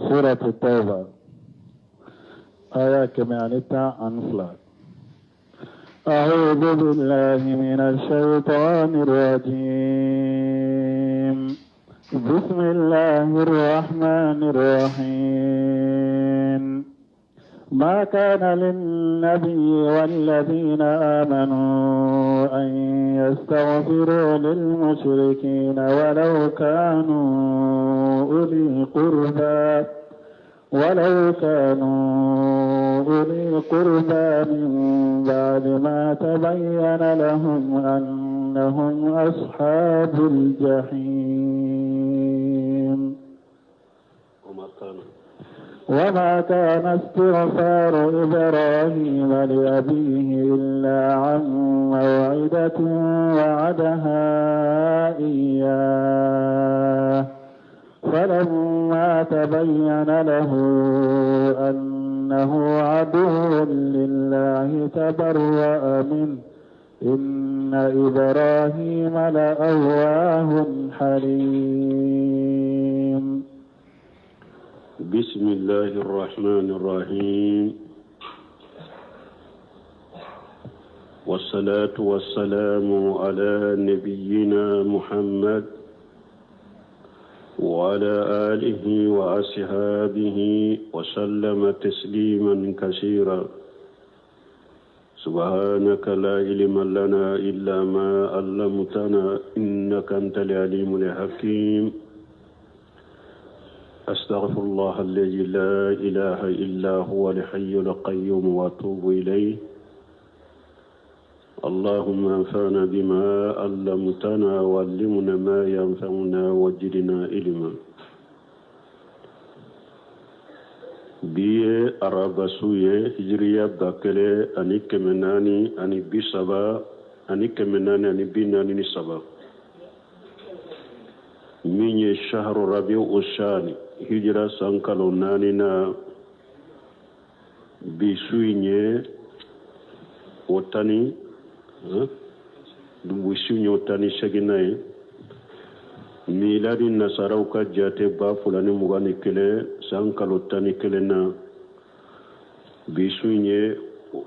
Suratu Tawba aya 112. أعوذ بالله من الشيطان الرجيم بسم الله الرحمن الرحيم ما كان للنبي والذين آمنوا أن يستغفروا للمشركين ولو كانوا أولي قربى ولو كانوا أولي قربى من بعد ما تبين لهم أنهم أصحاب الجحيم وما كان استغفار إبراهيم لأبيه إلا عن موعدة وعدها إياه فلما تبين له أنه عدو لله تبرأ منه إن إبراهيم لأواه حليم بسم الله الرحمن الرحيم والصلاة والسلام على نبينا محمد وعلى آله وأصحابه وسلم تسليما كثيرا سبحانك لا علم لنا إلا ما علمتنا إنك أنت العليم الحكيم أستغفر الله الذي لا إله إلا هو الحي القيوم وأتوب إليه اللهم انفعنا بما علمتنا وعلمنا ما ينفعنا وزدنا علما bi ye araba su ye hijiriya 1430 ani 443 min ye shahru rabiu usani hijira san kalo naani na bi su in ye o tani bi su in ye o 18nan ye miladi nasaraw ka jate 2021 san kalo 11 na bi su in ye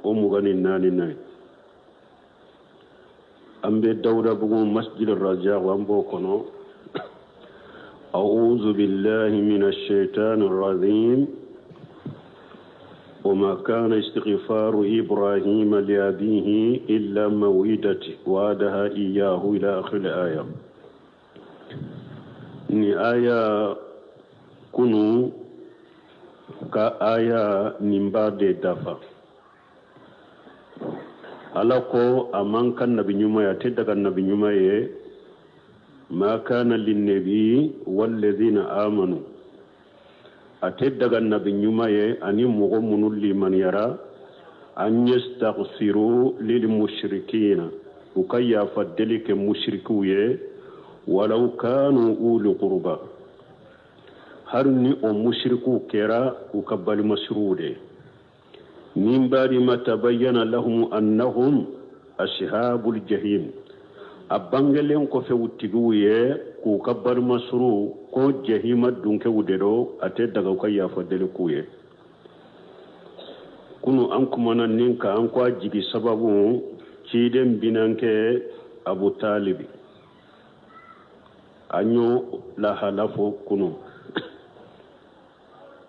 o 24 na ye an bɛ dawudabugu masjid rajab an b'o kɔnɔ أعوذ بالله من الشيطان الرجيم وما كان استغفار إبراهيم لأبيه إلا موعدة وعدها إياه إلى آخر الآية ni aya kunu ka aya nin b'a de dafa ala ko a man kan nabi ɲuman ye a tɛ daga nabi ɲuman ye ma kana linnabi walladhina amanu a tɛ daga nabi ɲuman ye ani mɔgɔ minnu limaniyara an yastaghfiru lil mushrikina u ka yafa deli kɛ mushrikiw ye walaw kanu uli qurba hali ni o mushrikiw kɛra u ka balimasuruw de ye min ba'di ma tabayyana lahum annahum ashabul jahim a bangelen kɔfɛ u tigiw ye k'u ka balimasuru ko jahima dunkew de don a tɛ daga u ka yafa deli k'u ye kunu an kumana nin kan an ko a jigi sababu ciden binankɛ abu talibi an y'o lahala fɔ kunu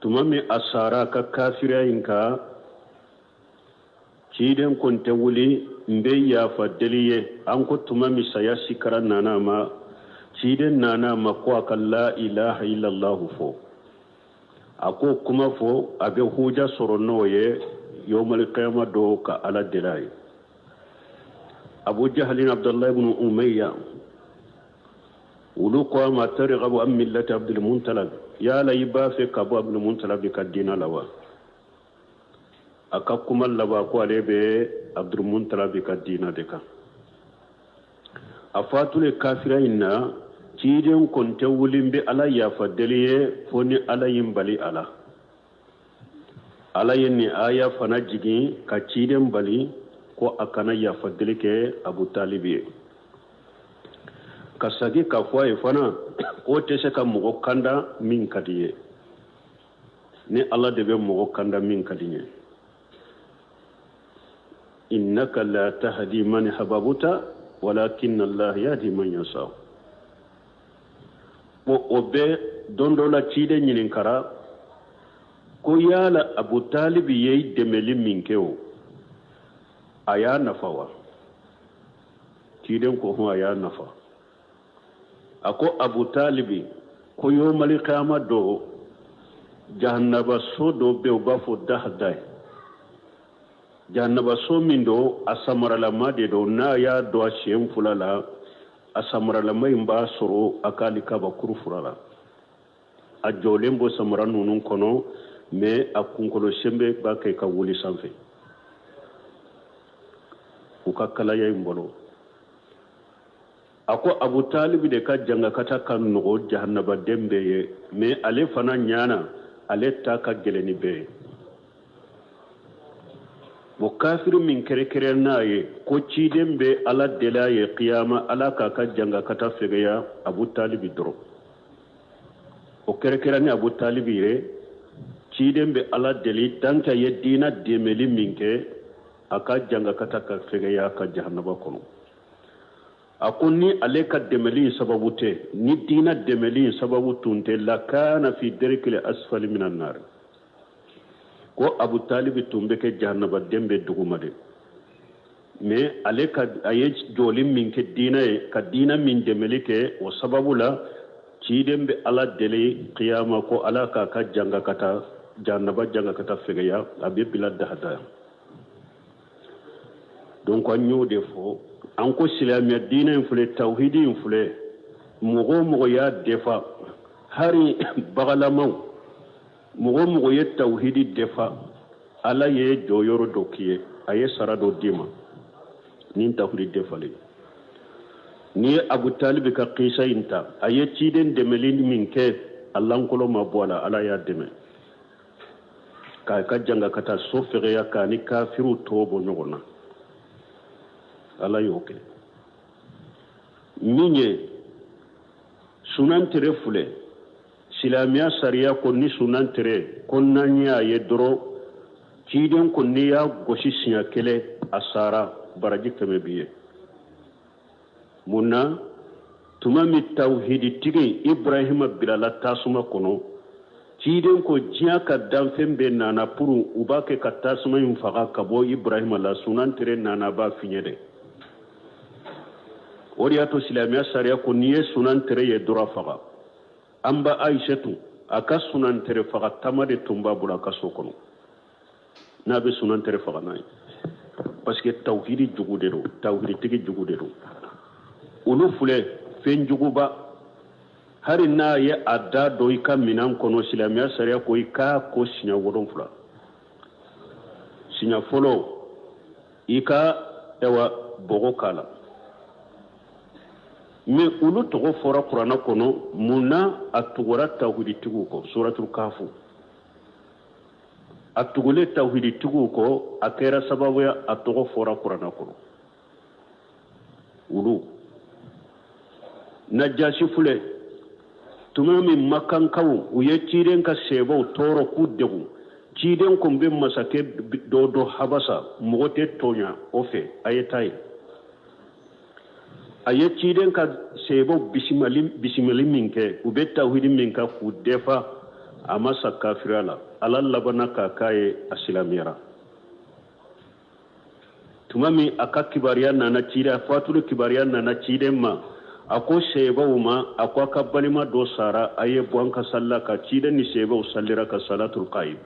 tuma min a sara a ka kafiriya in kan ciden ko n tɛ wuli n bɛ yafa deli ye an ko tuma min saya sikara nana a ma ciden nana a ma ko a ka la ilaha illallahu fɔ a k'o kuma fɔ a bɛ huja sɔrɔ n'o ye yawmal qiyama don ka ala deli a ye abu jahali ni abdullahi ibn umayya olu ko a ma targhabu an millati abdul muttalib yala i b'a fɛ ka bɔ abdul muttalib ka diina la wa a ka kuma laban ko ale bɛ abdul muttalib ka diina de kan a fatulen kafira in na ciden ko n tɛ wuli n bɛ ala yafa deli ye fo ni ala ye n bali a la ala ye nin aya fana jigin ka ciden bali ko a kana yafa deli kɛ abu talibi ye ka sagi k'a fɔ a ye fana k'o tɛ se ka mɔgɔ kanda min ka di ye Ne Ala de bɛ mɔgɔ kanda min ka di n ye. Innaka la tahdi man ahbabta walakin Allah yahdi man yasha. Bon, o bɛɛ don dɔ la ciden ɲininkara ko yala Abu Talibi ye i dɛmɛli min kɛ o, a y'a nafa wa? Ciden ko hɔn, a y'a nafa. A ko Abu Talibi ko yomali kiyama don, jahannaba so dɔ bɛ, u b'a fɔ dahada ye. Jahannaba so min don, a samaralama de don. N'a y'a don a sen fila la, a samaralama in b'a sɔrɔ a ka alikaba kuru fura la. A jɔlen bɔ samara ninnu kɔnɔ, mais a kunkolo senbɛ b'a kɛ ka wuli sanfɛ u ka kalaya in bolo. A ko Abu Talibi de ka jangakata ka nɔgɔ jahannabaden bɛɛ ye, mais ale fana ɲana ale ta ka gɛlɛn ni bɛɛ ye. Bon, kafiri min kɛrɛkɛrɛ n'a ye ko ciden bɛ Ala deli a ye kiyama Ala k'a ka jangakata fɛgɛya, Abu Talibi dɔrɔn. O kɛrɛkɛrɛ ni Abu Talibi ye, ciden bɛ Ala deli tant que a ye diina dɛmɛli min kɛ, a ka jangakata ka fɛgɛya ka jahannaba kɔnɔ. A ko ni ale ka dɛmɛli in sababu tɛ, ni diina dɛmɛli in sababu tun tɛ, lakana fi derikil asfali minan nar, ko Abu Talibi tun bɛ kɛ jahannabaden bɛ duguma de. Mais ale ka a ye jɔli min kɛ diina ye, ka diina min dɛmɛli kɛ, o sababu la ciden bɛ Ala deli kiyama ko Ala k'a ka jangakata, jahannaba jangakata fɛgɛya, a bɛ bila dahada. Donc an y'o de fɔ, an ko silamɛya diinɛ in filɛ, tawhidi in filɛ, mɔgɔ o mɔgɔ y'a defa, hari bagalamaw, mɔgɔ o mɔgɔ ye tawhidi defa, Ala ye jɔyɔrɔ dɔ k'i ye, a ye sara dɔ d'i ma ni tawhidi defalen. N'i ye Abu Talibi ka kisa in ta, a ye ciden dɛmɛli min kɛ, a lankolon ma bɔ a la, Ala y'a dɛmɛ k'a ka janga ka taa so fɛgɛya, k'a ni kafiriw tɔ bɔ ɲɔgɔn na. Ala y'o kɛ. Min ye sunan tere filɛ, silamɛya sariya ko ni sunan tere ko n'an y'a ye dɔrɔn, ciden ko n'i y'a gosi siɲɛ kelen a sara, baraji 100 b'i ye. Mun na? Tuma min tawhiditigi Ibrahima bilala tasuma kɔnɔ, ciden ko diɲɛ ka danfɛn bɛɛ nana pour u b'a kɛ ka tasuma in faga ka bɔ Ibrahima la, sunan tere nana b'a fiɲɛ dɛ. O de y'a to silamɛya sariya ko n'i ye sunan tere ye dɔrɔn, faga. An ba Ayisatu, a ka sunan tere faga tama de tun b'a bolo a ka so kɔnɔ, n'a bɛ sunan tere faga n'a ye, parce que tawhidi jugu de don, tawhiditigi jugu de don. Olu filɛ fɛn juguba, hali n'a ye a da don i ka minɛn kɔnɔ, silamɛya sariya ko i k'a ko siɲɛ 7. Siɲɛ fɔlɔ, i ka ɛwa bɔgɔ k'a la. Mais olu tɔgɔ fɔra kuranɛ kɔnɔ mun na? A tugura tawhiditigiw kɔ, suratul kafu. A tugulen tawhiditigiw kɔ, a kɛra sababu ye a tɔgɔ fɔra kuranɛ kɔnɔ. Olu Najasi filɛ, tuma min Makankaw u ye ciden ka sebaw tɔɔrɔ k'u degun, ciden kun bɛ masakɛ dɔ dɔ Habasa, mɔgɔ tɛ tɔɲa o fɛ, a ye taa yen. A ye ciden ka sebaw bisimili min kɛ, u bɛ tawhidi min kan k'u defa, a ma sa kafiriya la. Ala labanna k'a k'a ye a silamɛyara. Tuma min a ka kibaruya nana ciden, a fatuli kibaruya nana ciden ma, a ko sebaw ma, a ko a ka balima dɔ sara, a ye bɔ an ka salila ka ciden ni sebaw salira ka salatul qaib.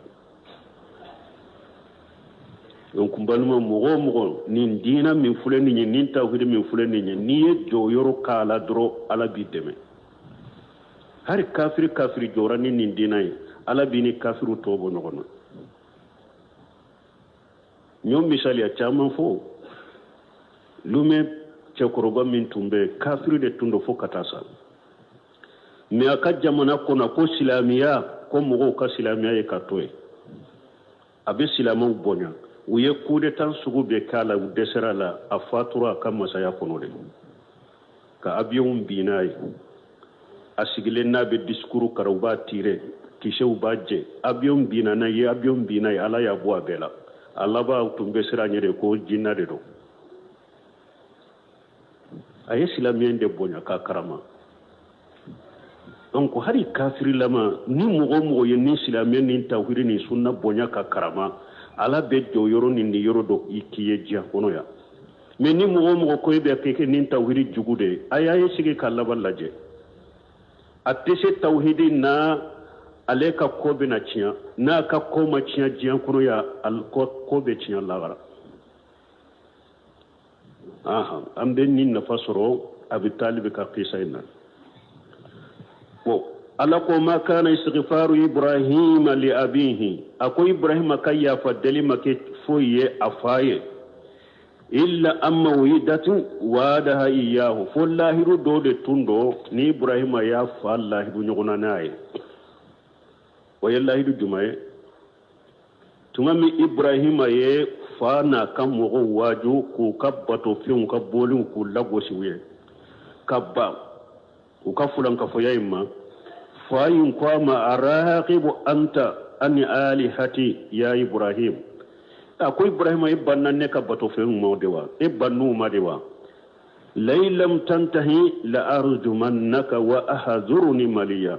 Donc n balima, mɔgɔ o mɔgɔ, nin diina min filɛ nin ye, nin tawhidi min filɛ nin ye, n'i ye jɔyɔrɔ k'a la dɔrɔn, Ala b'i dɛmɛ. Hari kafiri kafiri jɔra ni nin diina ye, Ala b'i ni kafiriw tɔ bɔ ɲɔgɔn na. N y'o misaliya caman fɔ. Lumɛ cɛkɔrɔba min tun bɛ, kafiri de tun don fo ka taa sa, mais a ka jamana kɔnɔ ko silamɛya, ko mɔgɔw ka silamɛya ye ka to yen, a bɛ silamɛw bonya. U ye coup d'état sugu bɛɛ k'a la, u dɛsɛra la, a fatura a ka masaya kɔnɔ de, ka avion bin n'a ye. A sigilen n'a bɛ discours kara, u b'a tirer. Kisɛw b'a jɛ, avion binna n'a ye, avion binna ye, Ala y'a bɔ a bɛɛ la. A laban tun bɛ siran ɲɛ de ko jinna de don. A ye silamɛya de bonya k'a karama. Donc hali kafirilama ni mɔgɔ o mɔgɔ ye ni silamɛ ni tawhidi ni sunna bonya ka karama, Ala bɛ jɔ yɔrɔ ni ni yɔrɔ dɔ i k'i ye diɲɛ kɔnɔ yan. Mais ni mɔgɔ o mɔgɔ ko e bɛ kɛ ni tawhidi jugu de ye, a y'a ye sigi ka laban lajɛ. A tɛ se tawhidi na, ale ka ko bɛna tiɲɛ. N'a ka ko ma tiɲɛ diɲɛ kɔnɔ yan, ko bɛ tiɲɛ lahara. An bɛ nin nafa sɔrɔ Abi Talib ka kisa in na. Bon, Ala ko ma kana istighfaru Ibrahima li abihi, a ko Ibrahima ka yafa deli ma kɛ foyi ye a fa ye, illa an mawidatin wadaha iyahu, fo lahidu dɔ de tun don ni Ibrahima y'a fa lahidu ɲɔgɔn na n'a ye. O ye lahidu jumɛn ye? Tuma min Ibrahima ye fa n'a ka mɔgɔw waaju k'u ka batofɛnw ka boliw k'u lagosi u ye ka ban u ka fulankafoya in ma, fa in ko a ma aragibu anta ani alihati ya Ibrahim. A ko Ibrahima, e banna ne ka batofɛnw ma de wa? E bann'u ma de wa? Lain lam tantahi la arjumannaka wa ahzuruni maliya.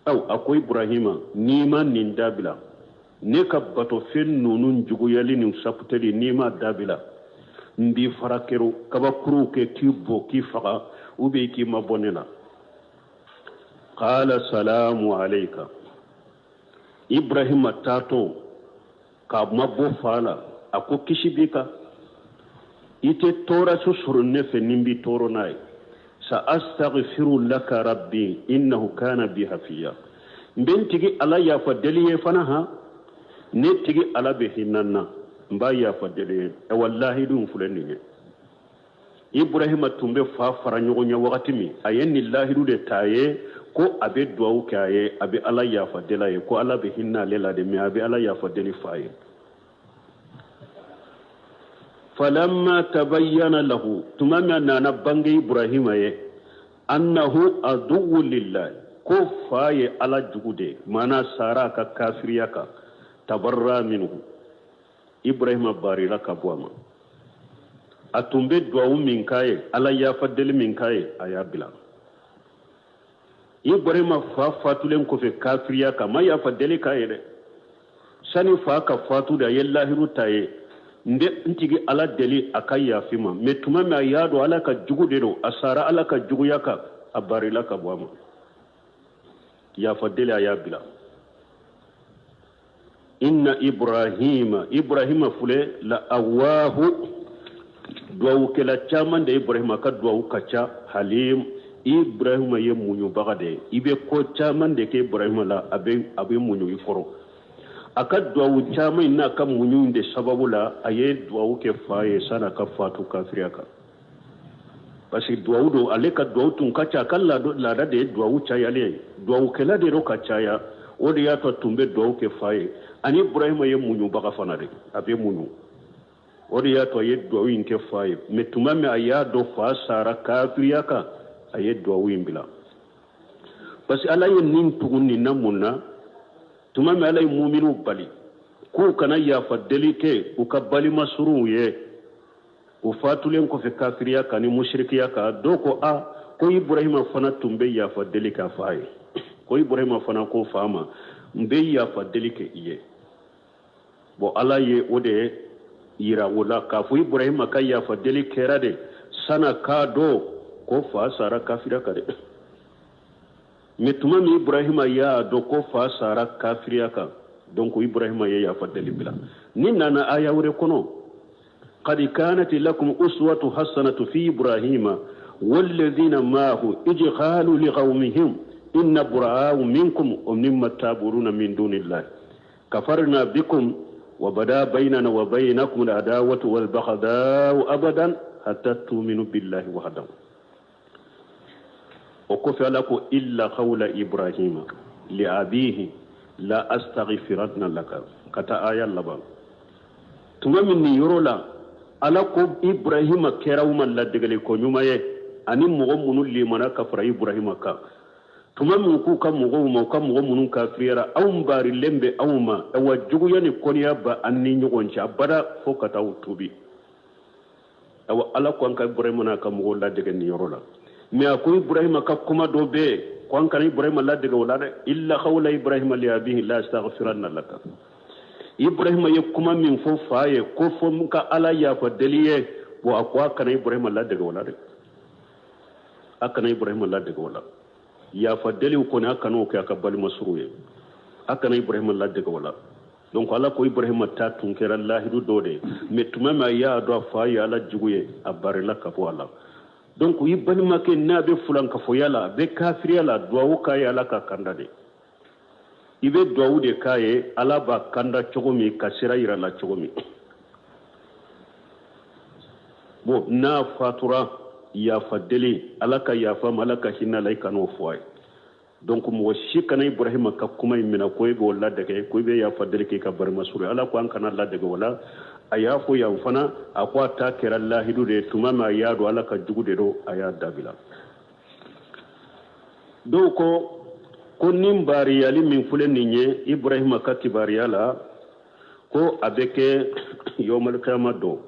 Aw, a ko Ibrahima, n'i ma nin dabila, ne ka batofɛn ninnu juguyali ni saputeli, n'i ma dabila, n b'i fara kero kabakuruw kɛ k'i bon k'i faga, ou bien k'i mabɔ ne la. Qala salamu alayka. Ibrahima taatɔ k'a mabɔ fa la, a ko kisi b'i kan, i tɛ tɔɔrɔso sɔrɔ ne fɛ ni n b'i tɔɔrɔ n'a ye. Sa astaghfiru laka rabbi innahu kana bi hafiya. N bɛ n tigi Ala yafa deli ye fana, han, ne tigi Ala bɛ hinɛ n na, n b'a yafa deli ye. Ayiwa, lahidu filɛ nin ye. Ibrahima tun bɛ fa fara ɲɔgɔn ɲɛ wagati min, a ye nin lahidu de ta ye ko a bɛ duwawu kɛ a ye, a bɛ Ala yafa deli a ye, ko Ala bɛ hinɛ ale la de, mais a bɛ Ala yafa deli fa ye. Falamma tabayyana lahu, tuma min a nana bange Ibrahima ye, annahu aduwwu lillahi, ko fa ye Ala jugu de ye, maana sara ka kafiriya kan, tabarra minhu, Ibrahima barila ka bɔ a ma. A tun bɛ duwawu min k'a ye, Ala yafa deli min k'a ye, a y'a bila. Ibrahima fa fatulen kɔfɛ kafiriya kan, ma yafa deli k'a ye dɛ. Sani fa ka fatu de, a ye lahiru ta ye, n bɛ n tigi Ala deli a ka yafi ma. Mais tuma min a y'a dɔn Ala ka jugu de don, a sara Ala ka juguya kan, a barila ka bɔ a ma. Yafa deli, a y'a bila. Inna Ibrahima, Ibrahima filɛ, la awahu, duwawukɛla caman de. Ibrahima ka duwawu ka ca. Halim, Ibrahima ye muɲubaga de ye. I bɛ ko caman de kɛ Ibrahima la, a bɛ muɲu i kɔrɔ. A ka duwawu caman in n'a ka muɲu de sababu la, a ye duwawu kɛ fa ye san'a ka fatu kafiriya kan, parce que duwawu don. Ale ka duwawu tun ka ca. A ka laada de ye duwawu cayalen ye, duwawukɛla de don ka caya. O de y'a to tun bɛ duwawu kɛ fa ye. Ani Ibrahima ye muɲubaga fana de, a bɛ muɲu. O de y'a to a ye duwawu in kɛ fa ye. Mais tuma min a y'a dɔn fa sara kafiriya kan, a ye duwawu in bila, parce que Ala ye nin tugu nin na. Mun na? Tuma min Ala ye muminiw bali k'u kana yafa deli kɛ u ka balima surunw ye u fatulen kɔfɛ kafiriya kan ni musirikiya kan, dɔw ko a ko Ibrahima fana tun bɛ yafa deli k'a fa ye, ko Ibrahima fana ko fa ma, n bɛ yafa deli kɛ i ye. Bon, Ala ye o de yira o la k'a fɔ Ibrahima ka yafa deli kɛra de san'a k'a dɔn ko fa sara kafiriya kan dɛ. Mais tuma min Ibrahima y'a dɔn ko fa sara kafiriya kan, donc Ibrahima ye yafa deli bila. Ni nana aya wɛrɛ kɔnɔ, qad kanat lakum uswatu hasanatu fi Ibrahima walladhina ma'ahu ij qalu liqawmihim inna bura'u minkum wa mimma ta'buduna min dunillahi kafarna bikum wa bada baynana wa baynakum al-adawatu wal baghdau abadan hatta tu'minu billahi wahdahu. O kɔfɛ, Ala ko illa qawla Ibrahima li abihi la astaghfiranna laka, ka taa aya laban. Tuma min nin yɔrɔ la, Ala ko Ibrahima kɛra u ma ladegeli ko ɲuman ye, ani mɔgɔ minnu limana ka fara Ibrahima kan. Tuma min k'u ka mɔgɔw ma, u ka mɔgɔ minnu kafiriyara, anw baarilen bɛ aw ma, awa juguya ni kɔniya b'an ni ɲɔgɔn cɛ abada fo ka taa aw tuubi. Awa Ala ko an ka Ibrahima n'a ka mɔgɔw ladege nin yɔrɔ la. Mais a ko Ibrahima ka kuma dɔ bɛ yen ko an kana Ibrahima ladege o la dɛ. Illa qawla Ibrahima li abihi la astaghfiranna laka. Ibrahima ye kuma min fɔ fa ye ko fo n ka Ala yafa deli ye, bon a ko a kana Ibrahima ladege o la dɛ. A kana Ibrahima ladege o la. Yafa deliw kɔni a kan'o kɛ a ka balima surun ye. A kana Ibrahima ladege o la. Donc Ala ko Ibrahima ta tun kɛra lahidu dɔ de ye, mais tuma min a y'a dɔn a fa ye Ala jugu ye, a barila ka bɔ a la. Donc i balimakɛ n'a bɛ fulankafoya la, a bɛ kafiriya la, duwawu k'a ye Ala ka kanda de. I bɛ duwawu de k'a ye Ala b'a kanda cogo min, ka sira yira la cogo min. Bon n'a fatura, yafa deli, Ala ka yafa ma, Ala ka hinɛ la, i kan'o fɔ a ye. Donc mɔgɔ si kana Ibrahima ka kuma in minɛ ko i b'o ladege, ko i bɛ yafa deli k'i ka balima surun. Ala ko an kana ladege o la. A y'a fɔ yan fana, a ko a ta kɛra lahidu de ye, tuma min a y'a dɔn Ala ka jugu de don, a y'a dabila. Dɔw ko ko nin baariyali min filɛ nin ye Ibrahima ka kibaruya la, ko a bɛ kɛ yɔmalikiyama don,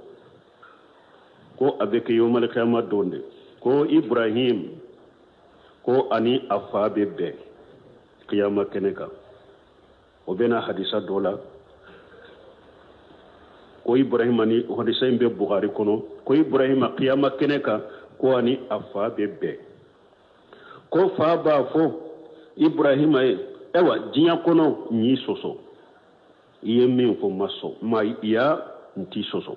ko a bɛ kɛ yɔmalikiyama don de, ko Ibrahim ko ani a fa bɛ bɛn kiyama kɛnɛ kan. O bɛ na hadisa dɔ la ko Ibrahima ni, hadisa in bɛ Bukhari kɔnɔ, ko Ibrahima kiyama kɛnɛ kan ko ani a fa bɛ bɛn, ko fa b'a fɔ Ibrahima ye, ayiwa diɲɛ kɔnɔ n y'i sɔsɔ, i ye min fɔ n ma sɔn, ma ya n t'i sɔsɔ,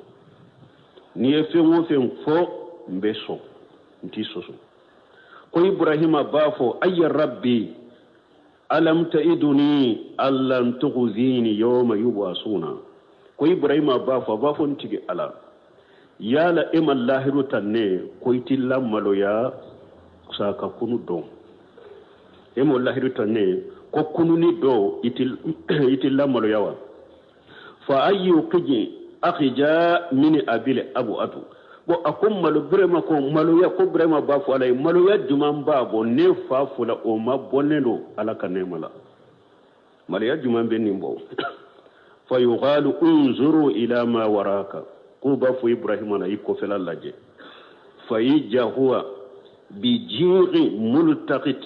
n'i ye fɛn o fɛn fɔ n bɛ sɔn, n t'i sɔsɔ. Ko Ibrahima b'a fɔ, ayya rabbi alam ta'iduni allan tukhzini yawma yub'asuna. Ko Ibrahima b'a fɔ, a b'a fɔ n tigi Ala, yala e ma lahiru ta ne ko i t'i lamaloya sa ka kunu dɔn, e ma lahiru ta ne ko kununi dɔ i t'i lamaloya wa? Fa ayyu qiji akhija min abil abu atu. Bon a ko malo Ibrahima ko maloya, ko Ibrahima b'a fɔ Ala ye, maloya jumɛn b'a bɔ ne fa fɔla o ma bɔnnen don Ala ka nɛɛma la, maloya jumɛn bɛ nin bɔ? Fa yuqalu unzuru ila ma waraka, k'u b'a fɔ Ibrahima na i kɔfɛla lajɛ. Fa ijahuwa bi jiqi multaqit,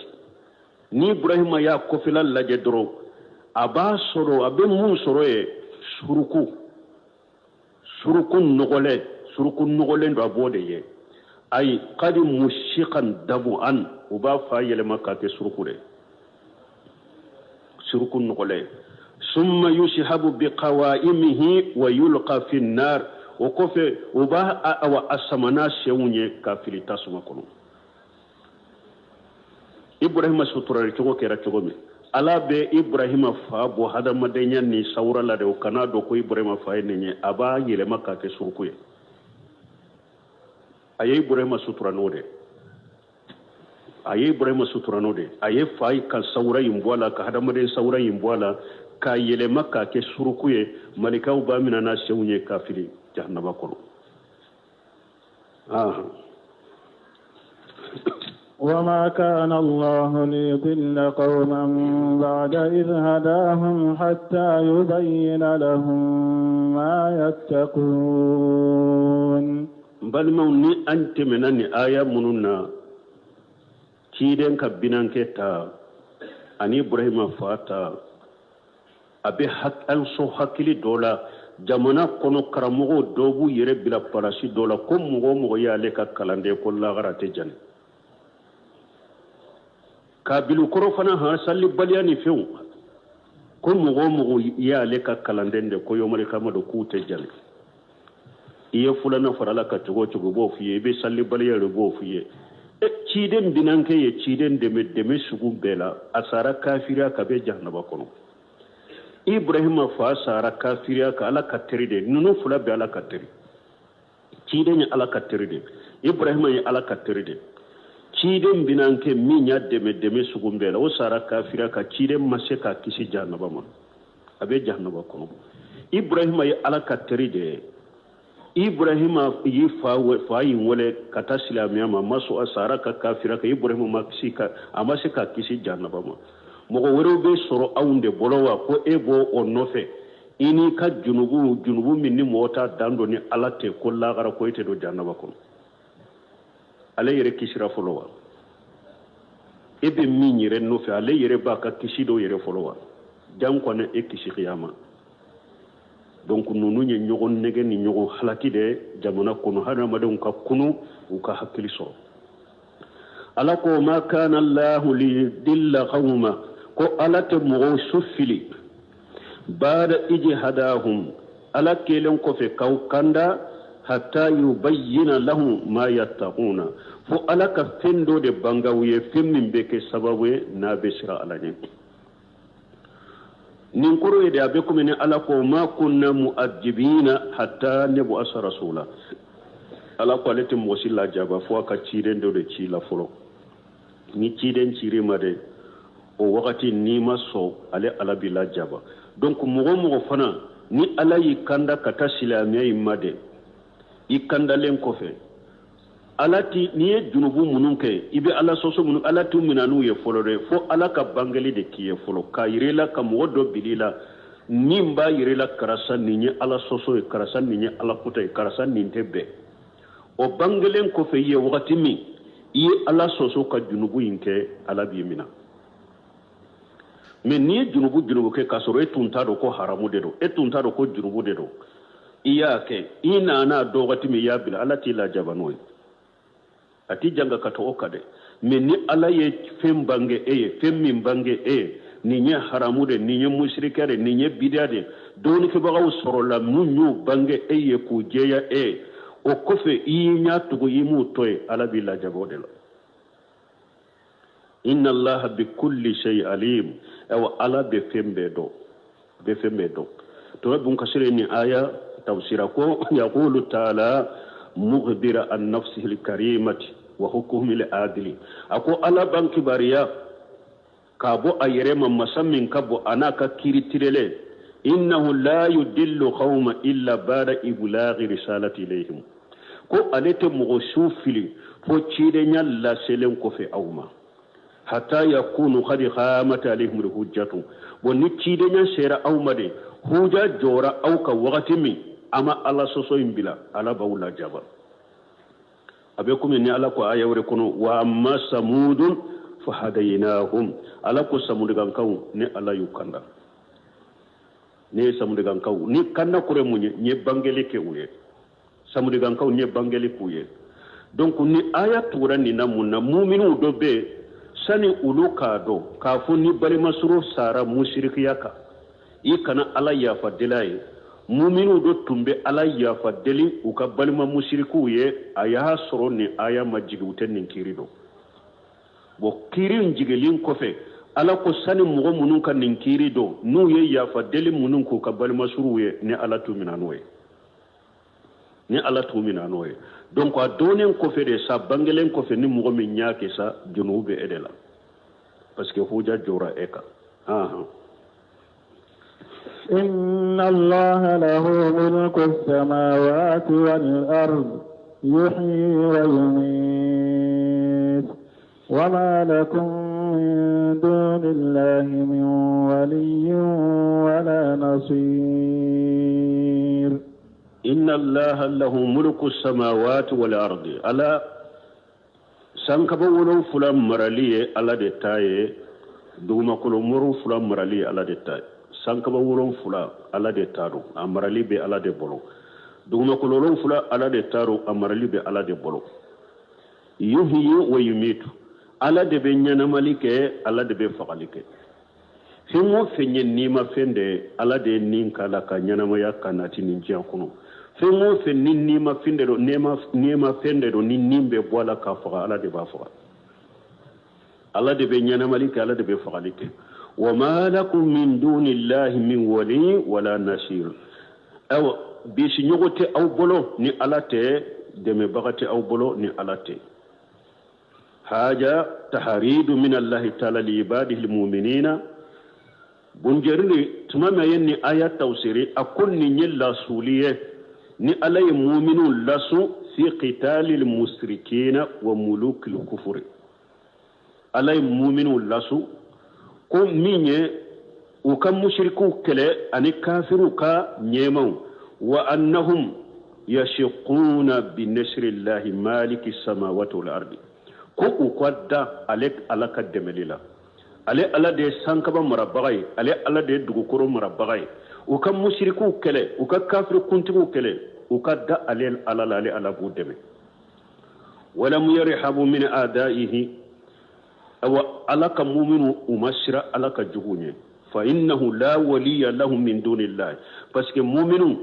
ni Ibrahima y'a kɔfɛla lajɛ dɔrɔn a b'a sɔrɔ, a bɛ mun sɔrɔ ye? Suruku, suruku nɔgɔlen, suruku nɔgɔlen don, a b'o de ye. Ayi kadi mushikan dabu an, u b'a fa yɛlɛma k'a kɛ suruku de, suruku nɔgɔlen. Summa yushabu bi qawaimihi wa yulqa fi nar, o kɔfɛ u b'a awa a sama n'a senw ye k'a fili tasuma kɔnɔ. Ibrahima suturali cogo kɛra cogo min, Ala bɛ Ibrahima fa bɔ hadamadenya ni sawura la de, o kana dɔn ko Ibrahima fa ye nin ye, a b'a yɛlɛma k'a kɛ suruku ye. A ye Ibrahima sutura n'o de, a ye Ibrahima sutura n'o de, a ye fa ka sawura in bɔ a la, ka hadamaden sawura in bɔ a la, k'a yɛlɛma k'a kɛ suruku ye. Malikaw b'a minɛ n'a senw ye k'a fili jahanaba kɔnɔ. وما كان الله ليضل قوما بعد إذ هداهم حتى يبين لهم ما يتقون. Balimaw, ni an tɛmɛna ni aya minnu na, ciden ka binankɛ ta ani Ibrahima fa ta, a bɛ an sɔn hakili dɔ la. Jamana kɔnɔ karamɔgɔw dɔw b'u yɛrɛ bila palasi dɔ la ko mɔgɔ o mɔgɔ y'ale ka kalanden ko lagara tɛ jani. Kabilu kɔrɔ fana han salibaliya ni fɛnw, ko mɔgɔ o mɔgɔ y'ale ka kalanden de ko yɔmali kama don k'u tɛ jani. I ye fulana fara la ka cogo o cogo, b'o f'i ye, i bɛ salibaliya de b'o f'i ye. Ciden binankɛ ye ciden dɛmɛ dɛmɛ sugu bɛɛ la, a sara kafiriya ka bɛ jahanaba kɔnɔ. Ibrahima fa sara kafiriya ka Ala ka teri de, ninnu fila bɛ Ala ka teri. Ciden ye Ala ka teri de, Ibrahima ye Ala ka teri de. Ciden binankɛ min y'a dɛmɛ dɛmɛ sugu bɛɛ la, o sara kafiriya ka ciden ma se k'a kisi jahanaba ma, a bɛ jahanaba kɔnɔ. Ibrahima ye Ala ka teri de ye. Ibrahima y'i fa fa in wele ka taa silamɛya ma, a ma sɔn, a sara ka kafira kan. Ibrahima ma kisi ka a ma se ka kisi jahanaba ma. Mɔgɔ wɛrɛw bɛ sɔrɔ anw de bolo wa ko e b'o o nɔfɛ i n'i ka junubu, junubu min ni mɔgɔ t'a dan dɔn ni Ala tɛ, ko lagara ko e tɛ don jahanaba kɔnɔ. Ale yɛrɛ kisira fɔlɔ wa? E bɛ min yɛrɛ nɔfɛ, ale yɛrɛ b'a ka kisi dɔw yɛrɛ fɔlɔ wa? Janko ne e kisi kiyama. Donc ninnu ye ɲɔgɔn nɛgɛ ni ɲɔgɔn halaki de jamana kɔnɔ. Hadamadenw ka kunu, u ka hakili sɔrɔ. Ala ko ma kana Allahu liyudilla qawma, ko Ala tɛ mɔgɔw su fili, baada iji hadahum, Ala kelen kɔfɛ k'aw kanda, hatta yubayyina lahum ma yattaquna, fo Ala ka fɛn dɔ de bange u ye, fɛn min bɛ kɛ sababu ye n'a bɛ siran Ala ɲɛ. Nin kɔrɔ ye de, a bɛ komi ni Ala ko ma kunna mu'adibina hatta nab'asa rasula. Ala ko ale tɛ mɔgɔ si lajaba fo a ka ciden dɔ de ci la fɔlɔ. Ni ciden cir'i ma de, o wagati n'i ma sɔn, ale Ala b'i lajaba. Donc mɔgɔ o mɔgɔ fana ni Ala y'i kanda ka taa silamɛya in ma de, i kandalen kɔfɛ, Ala ti n'i ye junubu minnu kɛ, i bɛ Ala sɔsɔ minnu, Ala t'u minɛ n'u ye fɔlɔ dɛ, fo Ala ka bangeli de k'i ye fɔlɔ, k'a yir'i la, ka mɔgɔ dɔ bil'i la min b'a yir'i la, karisa nin ye Ala sɔsɔ ye, karisa nin ye Ala kuta ye, karisa nin tɛ bɛn. O bangelen kɔfɛ i ye wagati min i ye Ala sɔsɔ ka junubu in kɛ, Ala b'i minɛ. Mais n'i ye junubu junubu kɛ k'a sɔrɔ e tun t'a dɔn ko haramu de don, e tun t'a dɔn ko junubu de don, i y'a kɛ, i nana dɔn wagati min i y'a bila, Ala t'i lajaba n'o ye, a t'i janga ka to o kan dɛ. Mais ni Ala ye fɛn bange e ye, fɛn min bange e ye, nin ye haramu de, nin ye musirikɛ de, nin ye bidiya de, dɔnnikɛbagaw sɔrɔla mun y'o bange e ye k'o jɛya e ye, o kɔfɛ i y'i ɲɛ tugu, i m'o to yen, Ala b'i lajaba o de la. Inna Allaha bi kulli shay alim, awa Ala bɛ fɛn bɛɛ dɔn, bɛ fɛn bɛɛ dɔn. To Ibn Kasir ni aya tafsira ko yaqulu ta'ala mukhbira an nafsihi al-karimati wa hukmihi al-adili, a ko Ala b'an kibaruya k'a bɔ a yɛrɛ ma, masa min ka bon a n'a ka kiiri tirelen, innahu la yudillu qawma illa ba'da iblaghi risalati ilayhim, ko ale tɛ mɔgɔ su fili fo cidenya laselen kɔfɛ aw ma, hatta yakunu qad qamat alayhim hujjatu. Bon, ni cidenya sera aw ma de, huja jɔra aw ka wagati min, a ma Ala sɔsɔ in bila, Ala b'aw lajaba. A bɛ komi ni Ala ko aya wɛrɛ kɔnɔ wa amma samudun fa hadaynahum, Ala ko samudigankaw, ne Ala y'u kanda, ne ye samudigankaw ni kanda kɔrɔ ye mun ye? N ye bangeli kɛ u ye. Samudigankaw, n ye bangeli k'u ye. Donc ni aya tugura nin na mun na, muminiw dɔ bɛ yen, sani olu k'a dɔn k'a fɔ ni balimasoro sara musirikiya kan, i kana Ala yafa deli a ye, muminiw dɔ tun bɛ Ala yafa deli u ka balima musirikiw ye. A y'a sɔrɔ ni aya ma jigin, u tɛ nin kiiri dɔn. Bon, kiiri in jiginlen kɔfɛ, Ala ko sani mɔgɔ minnu ka nin kiiri dɔn, n'u ye yafa deli minnu k'u ka balimasuruw ye, ni Ala t'u minɛ n'o ye, ni Ala t'u minɛ n'o ye. Donc a dɔnnen kɔfɛ de sa, bangelen kɔfɛ, ni mɔgɔ min y'a kɛ sa, junubu bɛ e de la, parce que huja jɔra e kan. Ahan. إن الله له ملك السماوات والأرض يحيي ويميت وما لكم من دون الله من ولي ولا نصير. إن الله له ملك السماوات والأرض، Ala sankaba 7 marali ye Ala de ta ye, dugumakolo 7 marali ye Ala de ta ye. Sankaba 7, Ala de ta don, a marali bɛ Ala de bolo. Dugumakolo 7, Ala de ta don, a marali bɛ Ala de bolo. Yuhyi wa yumitu, Ala de bɛ ɲɛnamali kɛ, Ala de bɛ fagali kɛ. Fɛn o fɛn ye nimafɛn de ye, Ala de ye nin k'a la ka ɲɛnamaya ka nati nin diɲɛ kɔnɔ. Fɛn o fɛn ni nimafɛn de don, nimafɛn de don, ni nin bɛ bɔ a la k'a faga, Ala de b'a faga. Ala de bɛ ɲɛnamali kɛ, Ala de bɛ fagali kɛ. Wa ma lakum min dunillahi min wali wala nasir, ayiwa bisiɲɔgɔn tɛ aw bolo ni Ala tɛ, dɛmɛbaga tɛ aw bolo ni Ala tɛ. Haja taharidu min Allahi taala li ibadihi almu'minina. Bunjerili tuma min a ye nin aya tafsiri, a ko nin ye lasuli ye. Ni Ala ye muminu lasun fi qitalil musrikina wa mulukil kufuri. Ala ye muminu lasun ko min ye u ka musirikuw kɛlɛ ani kafiriw ka ɲɛmaw wa annahum yashiquna bi nasrillahi maliki samawati wal ardi ko u ka da ale Ala ka dɛmɛli la. Ale Ala de ye sankaba marabaga ye, ale Ala de ye dugukolo marabaga ye. U ka musirikuw kɛlɛ, u ka kafiri kuntigiw kɛlɛ, u ka da ale Ala la, ale Ala b'u dɛmɛ. Walam yarhabu min a'daihi, awa Ala ka muminu u ma siran Ala ka juguw ɲɛ. Fa innahu la waliya lahum min dunillahi, parce que muminu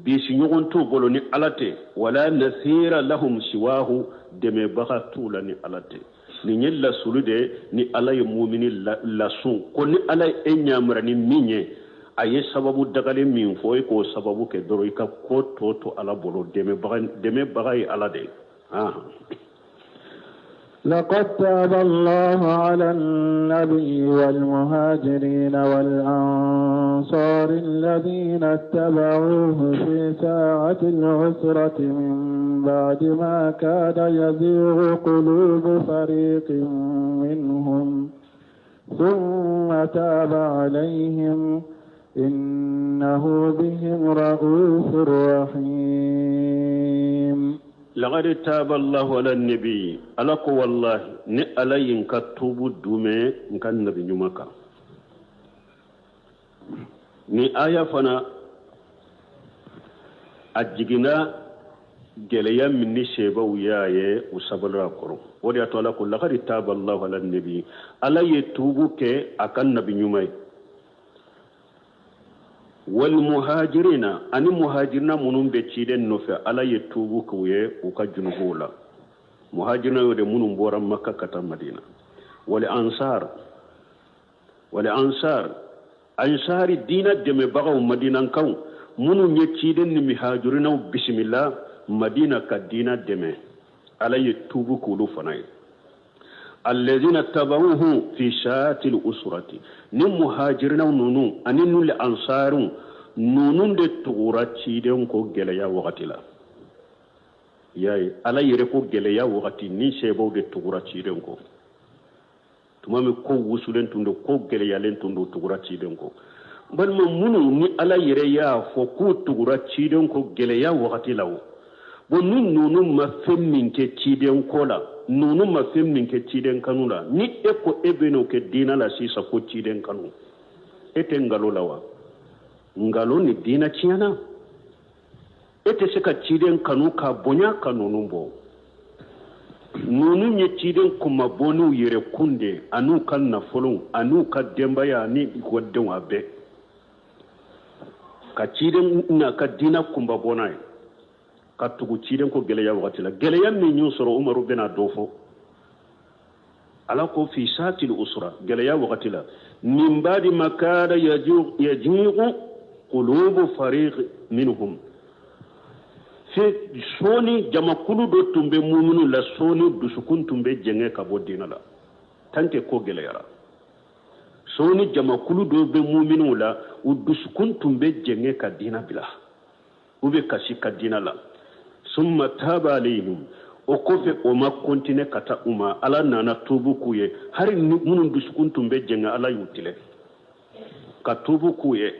bisiɲɔgɔn t'u bolo ni Ala tɛ, wala nasira lahum siwahu, dɛmɛbaga t'u la ni Ala tɛ. Nin ye lasulu de ye ni Ala ye mumini lasun ko ni Ala ye e ɲamara ni min ye, a ye sababu dagalen min fɔ, e k'o sababu kɛ dɔrɔn, i ka ko tɔ to Ala bolo. Dɛmɛbaga ye Ala de ye. لقد تاب الله على النبي والمهاجرين والأنصار الذين اتبعوه في ساعة العسرة من بعد ما كاد يزيغ قلوب فريق منهم ثم تاب عليهم إنه بهم رؤوف رحيم. لقد تاب الله على النبي ala ko wallahi ni Ala ye n ka tubu dumɛ n ka nabi ɲuman kan. Ni aya fana a jiginna gɛlɛya min ni sebaw y'a ye, u sabalira a kɔrɔ. O de y'a to Ala ko laqad taba Allahu ala nabi, Ala ye tubu kɛ a ka nabi ɲuman ye, wal muhajirina, ani muhajirina minnu bɛ ciden nɔfɛ, Ala ye tubu k'u ye u ka junubuw la. Muhajirina y'o de minnu bɔra Maka ka taa Madina. Wal ansar, wal ansar, ansari diina dɛmɛbagaw, madinankaw minnu ye ciden ni muhajirinaw bisimila Madina ka diina dɛmɛ, Ala ye tubu k'olu fana ye. Alladhina tabauhu fi saatil usrati, ni muhajirinaw ninnu ani nul ansaru ninnu de tugura ciden ko gɛlɛya wagati la. Y'a ye, Ala yɛrɛ ko gɛlɛya wagati ni sebaw de tugura ciden kɔ. Tuma min ko wusulen tun don, ko gɛlɛyalen tun don, tugura ciden kɔ. Balima minnu ni Ala yɛrɛ y'a fɔ k'u tugura ciden kɔ gɛlɛya wagati la, o bon, ni ninnu ma fɛn min kɛ ciden kɔ la, ninnu ma fɛn min kɛ ciden kanu la, ni e ko e bɛ n'o kɛ diinɛ la sisan ko ciden kanu, e tɛ nkalon la wa? Nkalon ni diinɛ tiɲɛna. E tɛ se ka ciden kanu ka bonya ka ninnu bɔ. Ninnu ye ciden kunmabɔ n'u yɛrɛ kun de an'u ka nafolo an'u ka denbaya ani u ka denw, a bɛɛ ka ciden n'a ka diinɛ kunmabɔ n'a ye, ka tugu ciden ko gɛlɛya wagati la. Gɛlɛya min y'u sɔrɔ, Umaru bɛna dɔ fɔ. Ala ko fi saatil usra, gɛlɛya wagati la, min ba'di ma kada yajigu qulubu fariq minhum, sɔɔni jamakulu dɔ tun bɛ muminu la, sɔɔni dusukun tun bɛ jɛngɛ ka bɔ diinɛ la tant que ko gɛlɛyara. Sɔɔni jamakulu dɔ bɛ muminuw la, u dusukun tun bɛ jɛngɛ ka diinɛ bila, u bɛ kasi ka diinɛ la. Summa taba alayhim, o kɔfɛ o ma continuer ka taa u ma, Ala nana tubu k'u ye. Hali minnu dusukun tun bɛ jɛngɛ, Ala y'u tilɛ ka tubu k'u ye.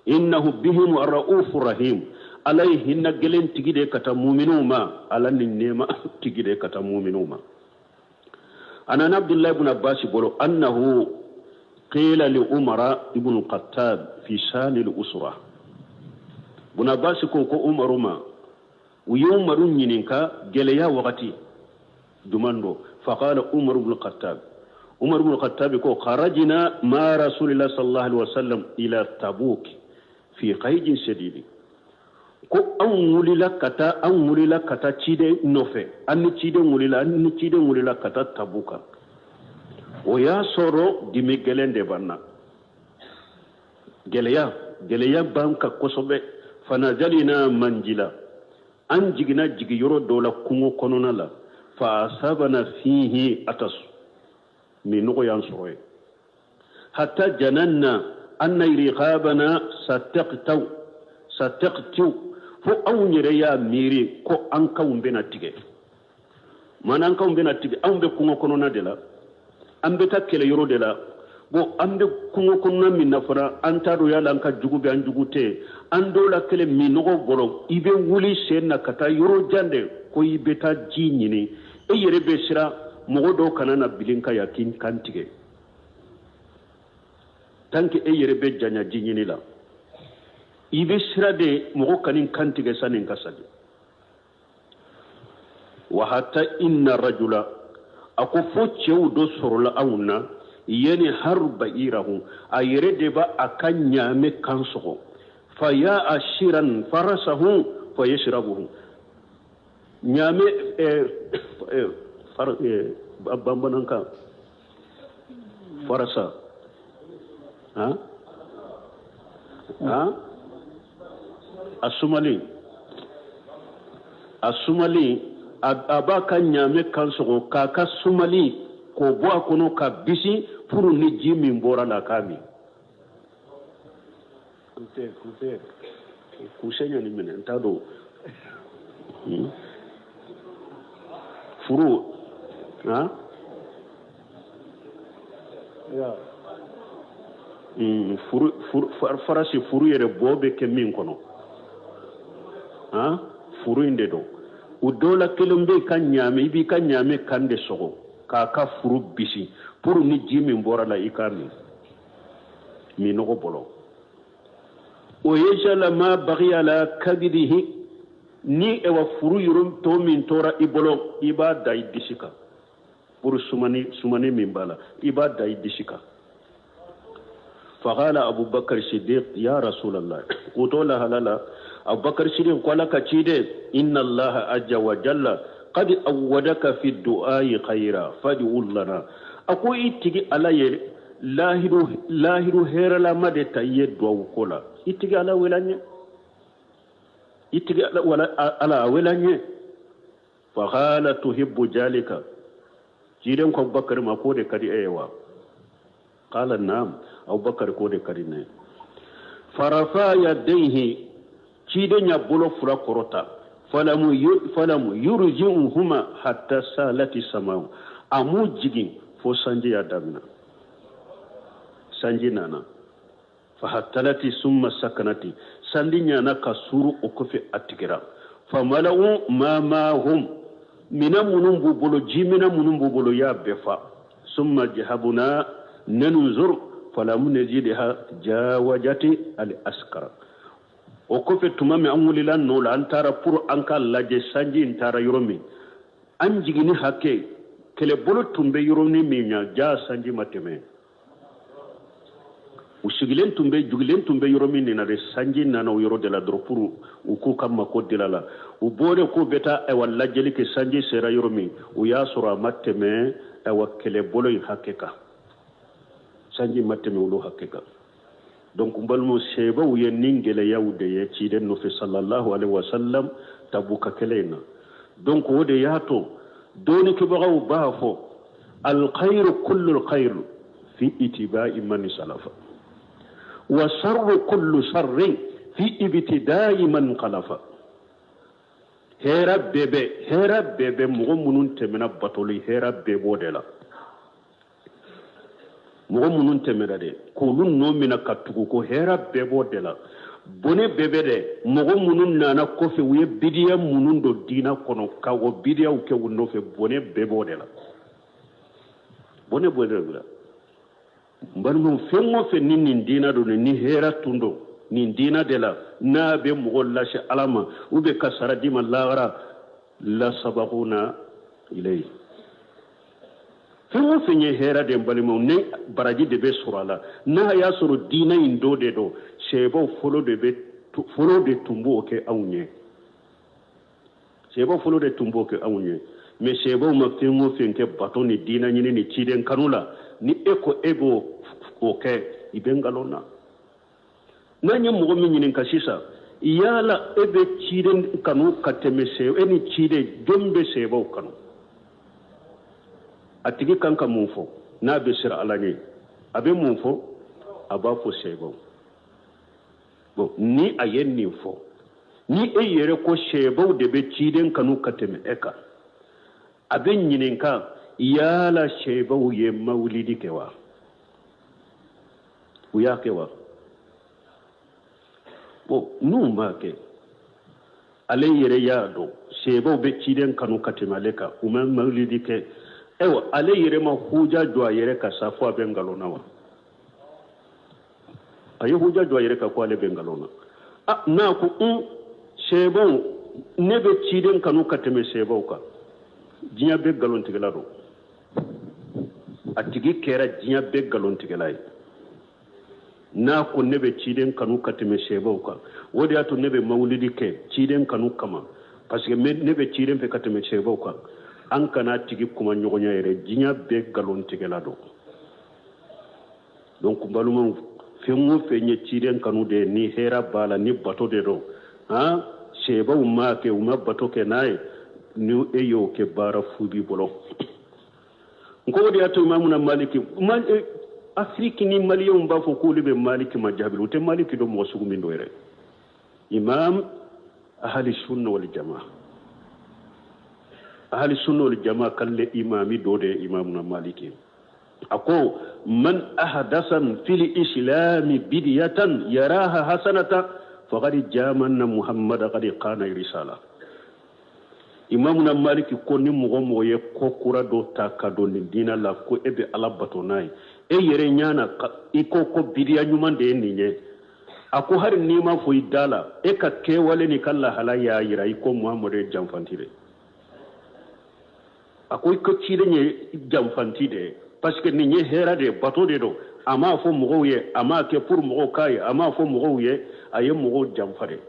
Innahu bihim ra'ufu rahim, Ala ye hinɛ gɛlɛn tigi de ka taa muminuw ma, Ala ni nɛɛma tigi de ka taa muminuw ma. A nana Abdullahi ibn Abbas bolo annahu qila li Umara ibn Khattab fi sani al-usra. Ibn Abbas ko ko Umaru ma, u ye Umaru ɲininka gɛlɛya wagati juman don. Faqala Umar ibn Khattab, Umar ibn Khattab ko kharajna ma rasulillah sallallahu alaihi wasallam ila Tabuk fi qaydin shadidi, ko anw wulila ka taa, anw wulila ka taa ciden nɔfɛ, an ni ciden wulila, an ni ciden wulila ka taa Tabuka. O y'a sɔrɔ dimi gɛlɛn de b'an na, gɛlɛya gɛlɛya b'an kan kosɛbɛ. Fanazalina manjila, an jiginna jigiyɔrɔ dɔ la kungo kɔnɔna la. Fa asabana fihi atas, minnɔgɔ y'an sɔrɔ yen. Hatta jananna anna riqabana sataqtaw sataqtu, Fo anw yɛrɛ y'a miiri ko an kanw bɛna tigɛ. Maana an kanw bɛna tigɛ, anw bɛ kungo kɔnɔna de la, an bɛ taa kɛlɛ yɔrɔ de la. Bon, an bɛ kungo kɔnɔna min na fana, an t'a dɔn yala an ka jugu bɛ, an jugu tɛ. An dɔw la kelen minnɔgɔ bolo, i bɛ wuli sen na ka taa yɔrɔ jan de ko i bɛ taa ji ɲini. E yɛrɛ bɛ siran mɔgɔ dɔw kana na bilin ka yan k'i kan tigɛ. Tant que e yɛrɛ bɛ janya ji ɲini la, i bɛ siran de mɔgɔ kan'i kan tigɛ sanni n ka sali. Wa hatta inna rajula, a ko fo cɛw dɔ sɔrɔla anw na, yanharu ba'irahu, a yɛrɛ de b'a a ka ɲaamɛ kan sɔgɔ, fa ya'siran farasahu fa yashrabuhu. Ɲaamɛ, bamanankan farasa, han han, a sumalen, a sumalen, a b'a ka ɲaamɛ kan sɔgɔ k'a ka sumali k'o bɔ a kɔnɔ ka bisi pour ni ji min bɔra la k'a min. Kusɛ ɲani minɛ, n t'a dɔn. Furu, han? Furu, furu, farasi furu yɛrɛ bɔ bɛ kɛ min kɔnɔ. Han? Furu in de don. O dɔ la kelen bɛ ka ɲaamɛ, i b'i ka ɲaamɛ kan de sɔgɔ k'a ka furu bisi pour ni ji min bɔra la i k'a min. Minnɔgɔ bolo. O ye jala ma bagiya la kabidihi, ni ewa furu yɔrɔ tɔ min tora i bolo, i b'a da i disi kan. Pour sumani, sumani min b'a la, i b'a da i disi kan. Faqala Abubakar Siddiq, ya Rasulallah, o to lahala la, Abubakar Siddiq ko Ala ka ciden, inna Allaha azza wa jalla qad awwadaka fi du'ai khayra fad'u lana. A ko i tigi Ala ye lahidu, lahidu hɛrɛlama de ta i ye duwawu ko la. I tigi Ala wele an ye. I tigi Ala, wala, Ala a wele an ye. Faqala tuhibbu jalika. Ciden ko Abubakar ma ko de ka di e ye wa? Qala naam. Abubakar ko de ka di ne ye. Farafa yadayhi, ciden y'a bolo fila kɔrɔta. Falamu yurji'uhuma hatta salati samau. A m'u jigin fo sanji y'a daminɛ. Sanji nana. Fahattalati summa sakanati. Sanji ɲana ka suru, o kɔfɛ a tigɛra. Famala'u ma mahum. Minɛn minnu b'u bolo, ji minɛn minnu b'u bolo, y'a bɛɛ fa. Summa jahabuna nanzur falamu najidha jawajati al askara. O kɔfɛ tuma min an wulila nɔ la, an taara pour an ka lajɛ sanji in taara yɔrɔ min. An jiginni hakɛ, kɛlɛbolo tun bɛ yɔrɔnin min na, ja sanji ma tɛmɛ. U sigilen tun bɛ, jugilen tun bɛ yɔrɔ min na de, sanji nana o yɔrɔ de la dɔrɔn pour u k'u ka mako dila la. U bɔlen k'u bɛ taa ayiwa lajɛli kɛ, sanji sera yɔrɔ min, u y'a sɔrɔ a ma tɛmɛ ayiwa kɛlɛbolo in hakɛ kan. Sanji ma tɛmɛ olu hakɛ kan. Donc n balimaw, sebaw ye nin gɛlɛyaw de ye ciden nɔfɛ sallallahu alaihi wasallam Tabuka kɛlɛ in na. Donc o de y'a to dɔɔnikɛbagaw b'a fɔ alkhairu kullu alkhairu fi itiba'i man salafa wa sharru kullu sharrin fi ibtida'i man khalafa. Hɛrɛ bɛɛ bɛ, hɛrɛ bɛɛ bɛ mɔgɔ minnu tɛmɛna batoli, hɛrɛ bɛɛ b'o de la. Mɔgɔ minnu tɛmɛna dɛ, k'olu nɔ minɛ ka tugu ko, hɛrɛ bɛɛ b'o de la. Bɔnɛ bɛɛ bɛ dɛ, mɔgɔ minnu nana kɔfɛ, u ye bidiya minnu don diinɛ kɔnɔ ka o bidiyaw kɛ u nɔfɛ, bɔnɛ bɛɛ b'o de la. Bɔnɛ b'o de la. N balimaw, fɛn o fɛn ni nin diinɛ don, ni hɛrɛ tun don nin diinɛ de la, n'a bɛ mɔgɔ lase Ala ma ou bien ka sara d'i ma lahara, la sabaquna ilayhi. Fɛn o fɛn ye hɛrɛ de, n balimaw, ni baraji de bɛ sɔrɔ a la, n'a y'a sɔrɔ diinɛ in dɔ de don, sɛbaw fɔlɔ de bɛ, fɔlɔ de tun b'o kɛ anw ye. Sɛbaw fɔlɔ de tun b'o kɛ anw ye. Mais sɛbaw ma fɛn o fɛn kɛ bato ni diinɛ ɲini ni ciden kanu la, ni e ko e b'o o kɛ, i bɛ nkalon na. N'an ye mɔgɔ min ɲininka sisan, yala e bɛ ciden kanu ka tɛmɛ sɛ, e ni ciden jɔn bɛ sɛbaw kanu? A tigi kan ka mun fɔ? N'a bɛ siran Ala ɲɛ, a bɛ mun fɔ? A b'a fɔ sɛbaw. Bon, ni a ye nin fɔ, Ni e yɛrɛ ko sɛbaw de bɛ ciden kanu ka tɛmɛ e kan, a bɛ ɲininka yala sɛbaw ye mawulidi kɛ wa? U y'a kɛ wa? Bon, n'u m'a kɛ, ale yɛrɛ y'a dɔn sɛbaw bɛ ciden kanu ka tɛmɛ ale kan, u ma mawulidi kɛ. Ayiwa, ale yɛrɛ ma huja jɔ a yɛrɛ kan sa fo a bɛ nkalon na wa? A ye huja jɔ a yɛrɛ kan ko ale bɛ nkalon na. A n'a ko un sɛbaw, ne bɛ ciden kanu ka tɛmɛ sɛbaw kan, diɲɛ bɛɛ nkalontigɛla don. A tigi kɛra diɲɛ bɛɛ nkalontigɛla ye. N'a ko ne bɛ ciden kanu ka tɛmɛ sɛbaw kan, o de y'a to ne bɛ mawulidi kɛ ciden kanu kama, parce que ne bɛ ciden fɛ ka tɛmɛ sɛbaw kan. An kana tigi kuma ɲɔgɔnya yɛrɛ, diɲɛ bɛɛ nkalontigɛla don. Donc balimaw, fɛn o fɛn ye ciden kanu de ye, ni hɛrɛ b'a la, ni bato de don, han sɛbaw m'a kɛ, u ma bato kɛ n'a ye, ni e y'o kɛ, baara fu b'i bolo. N ko o de y'a to imamuna Maliki, Afiriki ni Maliyɛnw b'a fɔ k'olu bɛ Maliki ma jaabi, u tɛ Maliki dɔn mɔgɔ sugu min don yɛrɛ. Imam ahali sunna wal jama, ahali sunna wal jama kalle imami dɔ de ye imamuna Maliki. A ko man ahdasa fil islami bidiyatan yaraha hasanata faqad jamanna Muhammada qad qana risala. Imamuna Maliki ko ni mɔgɔ mɔgɔ ye ko kura dɔ ta ka don nin diinɛ la ko e bɛ Ala bato n'a ye, e yɛrɛ ɲɛ na i ko ko bidiya ɲuman de ye nin ye, a ko hali n'i ma fɔ i da la, e ka kɛwale n'i ka lahala y'a yira i ko Muhamadu ye janfanti de. A ko i ko ciden ye janfanti de ye, parce que nin ye hɛrɛ de ye, bato de don. A m'a fɔ mɔgɔw ye, a m'a kɛ pour mɔgɔw k'a ye, a m'a fɔ mɔgɔw ye, a ye mɔgɔw janfa de.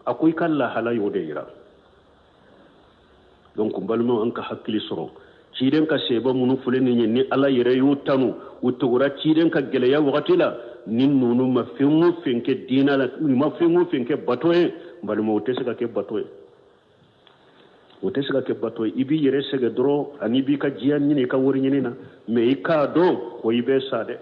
A ko i ka lahala y'o de yira. Donc n balimaw, an ka hakili sɔrɔ ciden ka seba minnu filɛ nin ye, ni Ala yɛrɛ y'u tanu, u tugura ciden ka gɛlɛya wagati la, ni ninnu ma fɛn o fɛn kɛ diinɛ la, u ma fɛn o fɛn kɛ bato ye, n balimaw, o tɛ se ka kɛ bato ye, o tɛ se ka kɛ bato ye. I b'i yɛrɛ sɛgɛn dɔrɔn, ani i b'i ka diɲɛ ɲini, i ka wari ɲini na, mais i k'a dɔn ko i bɛ sa dɛ.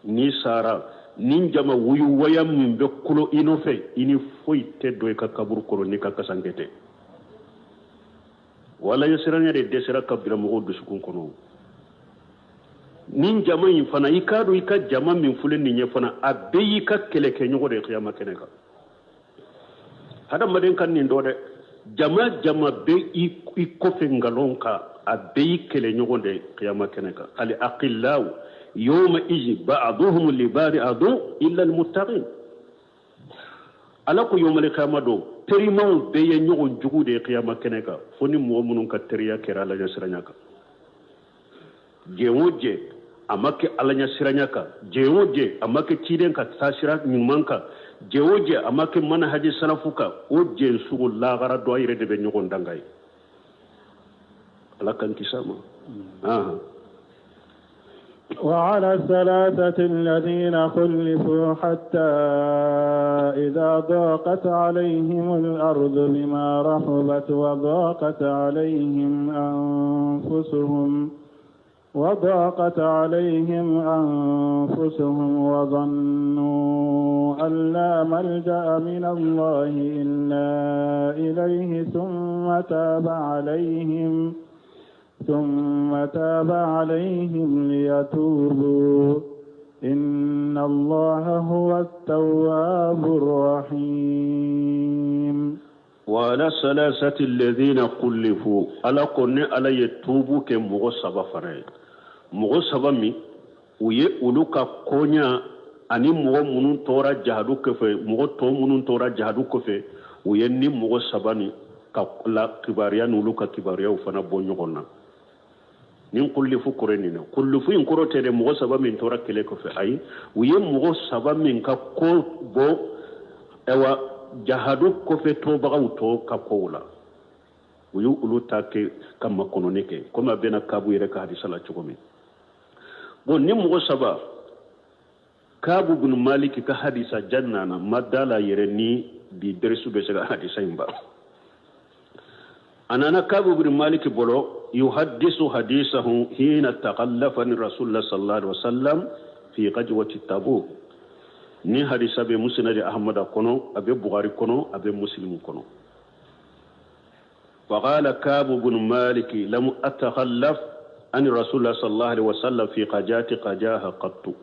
N'i sara, ni jama wuyuwaya min bɛ kulo i nɔfɛ, i ni foyi tɛ don i ka kaburu kɔnɔ n'i ka kasanke tɛ. Wala ye siranya de dɛsɛra ka bila mɔgɔw dusukun kɔnɔ. Nin jama in fana, i k'a dɔn i ka jama min filɛ nin ye fana, a bɛɛ y'i ka kɛlɛkɛɲɔgɔn de ye kiyama kɛnɛ kan. Hadamaden ka nin dɔn dɛ, jama jama bɛ i kɔfɛ nkalon kan, a bɛɛ y'i kɛlɛɲɔgɔn de ye kiyama kɛnɛ kan. Al aqillaw yawma izi ba'duhum li ba'di adu illa al muttaqin. Ala ko yawmal kiyama don, terimaw bɛɛ ye ɲɔgɔn jugu de ye kiyama kɛnɛ kan, fo ni mɔgɔ minnu ka teriya kɛra Ala ɲɛsiranya kan. Jɛn o jɛ a ma kɛ Ala ɲɛsiranya kan, jɛn o jɛ a ma kɛ ciden ka taasira ɲuman kan, jɛn o jɛ a ma kɛ manahaji salafu kan, o jɛn sugu lahara dɔ a yɛrɛ de bɛ ɲɔgɔn danga ye. Ala k'an kisi a ma. وعلى الثلاثة الذين خلفوا حتى إذا ضاقت عليهم الأرض بما رحبت وضاقت عليهم أنفسهم وظنوا أن لا ملجأ من الله إلا إليه ثم تاب عليهم ليتوبوا إن الله هو التواب الرحيم. وعلى الثلاثة الذين خلفوا، Ala ko ne Ala ye tuubu kɛ mɔgɔ saba fana ye, mɔgɔ saba min u ye olu ka koɲa ani mɔgɔ minnu tora jahadu kɔfɛ, mɔgɔ tɔ minnu tora jahadu kɔfɛ, u ye ni mɔgɔ saba ni ka la kibaruya n'olu ka kibaruyaw fana bɔ ɲɔgɔn na. Nin kullifu kɔrɔ nin na, kullifu in kɔrɔ tɛ dɛ mɔgɔ saba min tora kɛlɛ kɔfɛ, ayi, u ye mɔgɔ saba min ka ko bɔ, ayiwa, jahadu kɔfɛ tɔbagaw tɔ ka kow la, u y'u olu ta kɛ ka makɔnɔni kɛ, komi a bɛna Kabu yɛrɛ ka hadisa la cogo min. Bon, ni mɔgɔ saba, Kabu bin Maliki ka hadisa jan nana, ma da la yɛrɛ ni bi derisu bɛ se ka hadisa in ban. A nana Kabu bin Maliki bolo, yuhaddisu hadisahu hina takallafa ni Rasulullah sallallahu alaihi wasallam fi ghazwati Tabuk. Nin hadisa bɛ Musnad Ahmada kɔnɔ, a bɛ Bukhari kɔnɔ, a bɛ Muslim kɔnɔ. Faqala Kaabu bun Maliki lam atakhallaf an Rasulullah sallallahu alaihi wasallam fi qajati qajaha qattu.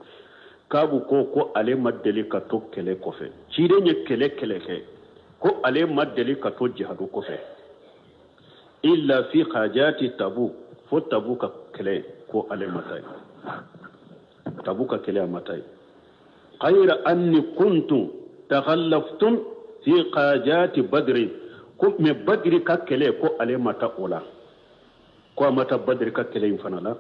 Kaabu ko ko ale ma deli ka to kɛlɛ kɔfɛ. Ciden ye kɛlɛ kɛlɛ kɛ ko ale ma deli ka to jihadu kɔfɛ. Illa fi qajati Tabuk, fo Tabuk ka kɛlɛ ko ale ma taa yen. Tabuk ka kɛlɛ a ma taa yen. Ghayra anni kuntu takhallaftum fi qajati badri, ko mais Badri ka kɛlɛ ko ale ma taa o la, ko a ma taa Badri ka kɛlɛ in fana la.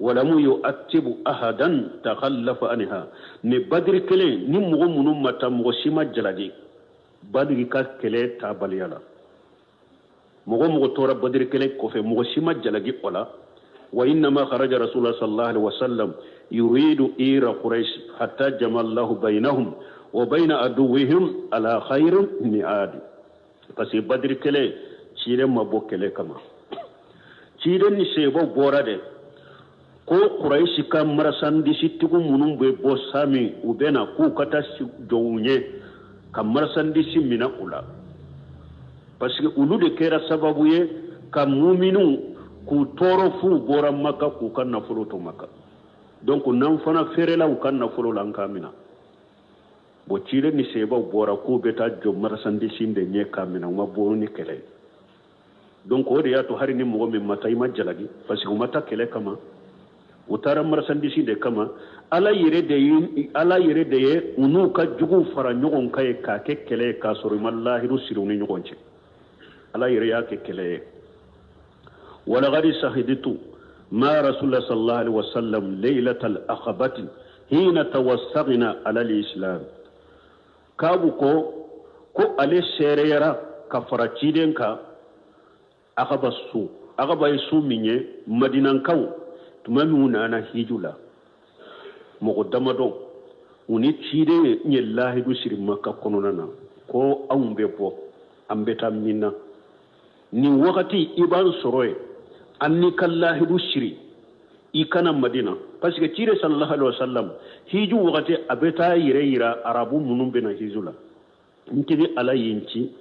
Walamu yu'attibu ahadan takhallafa anha, mais Badri kɛlɛ ni mɔgɔ minnu ma taa, mɔgɔ si ma jalaki Badri ka kɛlɛ taabaliya la. Mɔgɔ mɔgɔ tora Badri kɛlɛ kɔfɛ, mɔgɔ si ma jalaki o la. Wa innama kharaja rasulullah sallallahu alaihi wasallam yuridu ira quraish hatta jama Allahu bainahum wa baina aduwwihim ala khairin mi'ad. Parce que Badri kɛlɛ ciden ma bɔ kɛlɛ kama, ciden ni sebaw bɔra de ko Quraish ka marasandisitigiw minnu bɛ bɔ Sami, u bɛ na k'u ka taa jɔ u ɲɛ ka marasandisi minɛ u la, parce que olu de kɛra sababu ye ka muminiw k'u tɔɔrɔ f'u bɔra Maka k'u ka nafolo to Maka. Donc n'an fana feerela u ka nafolo la, an k'a minɛ. Bon, ciden ni sebaw bɔra k'u bɛ taa jɔ marasandisi de ɲɛ k'a minɛ, u ma bɔ ni kɛlɛ ye. Donc o de y'a to hali ni mɔgɔ min ma taa, i ma jalaki, parce que u ma taa kɛlɛ kama, u taara marasandisi de kama. Ala yɛrɛ de ye, Ala yɛrɛ de ye u n'u ka juguw fara ɲɔgɔn kan ye k'a kɛ kɛlɛ ye, k'a sɔrɔ i ma lahiru siri u ni ɲɔgɔn cɛ. Ala yɛrɛ y'a kɛ kɛlɛ ye. Walaqad sahiditu ma rasulullah sallallahu alaihi wasallam laylatal aqabati hina tawassaqna ala al-islam. Kaabu ko ko ale seereyara ka fara ciden kan Aqaba su. Aqaba ye su min ye, Madinankaw tuma min u nana hiju la, mɔgɔ damadɔ u ni ciden ye lahidu siri Maka kɔnɔna na ko anw bɛ bɔ, an bɛ taa min na nin wagati i b'an sɔrɔ yen, an n'i ka lahidu siri i kana Madina. Parce que ciden sallallahu alaihi wasallam hiju wagati a bɛ taa yɛrɛ yira arabu minnu bɛ na hiju la, n tigi Ala ye n ci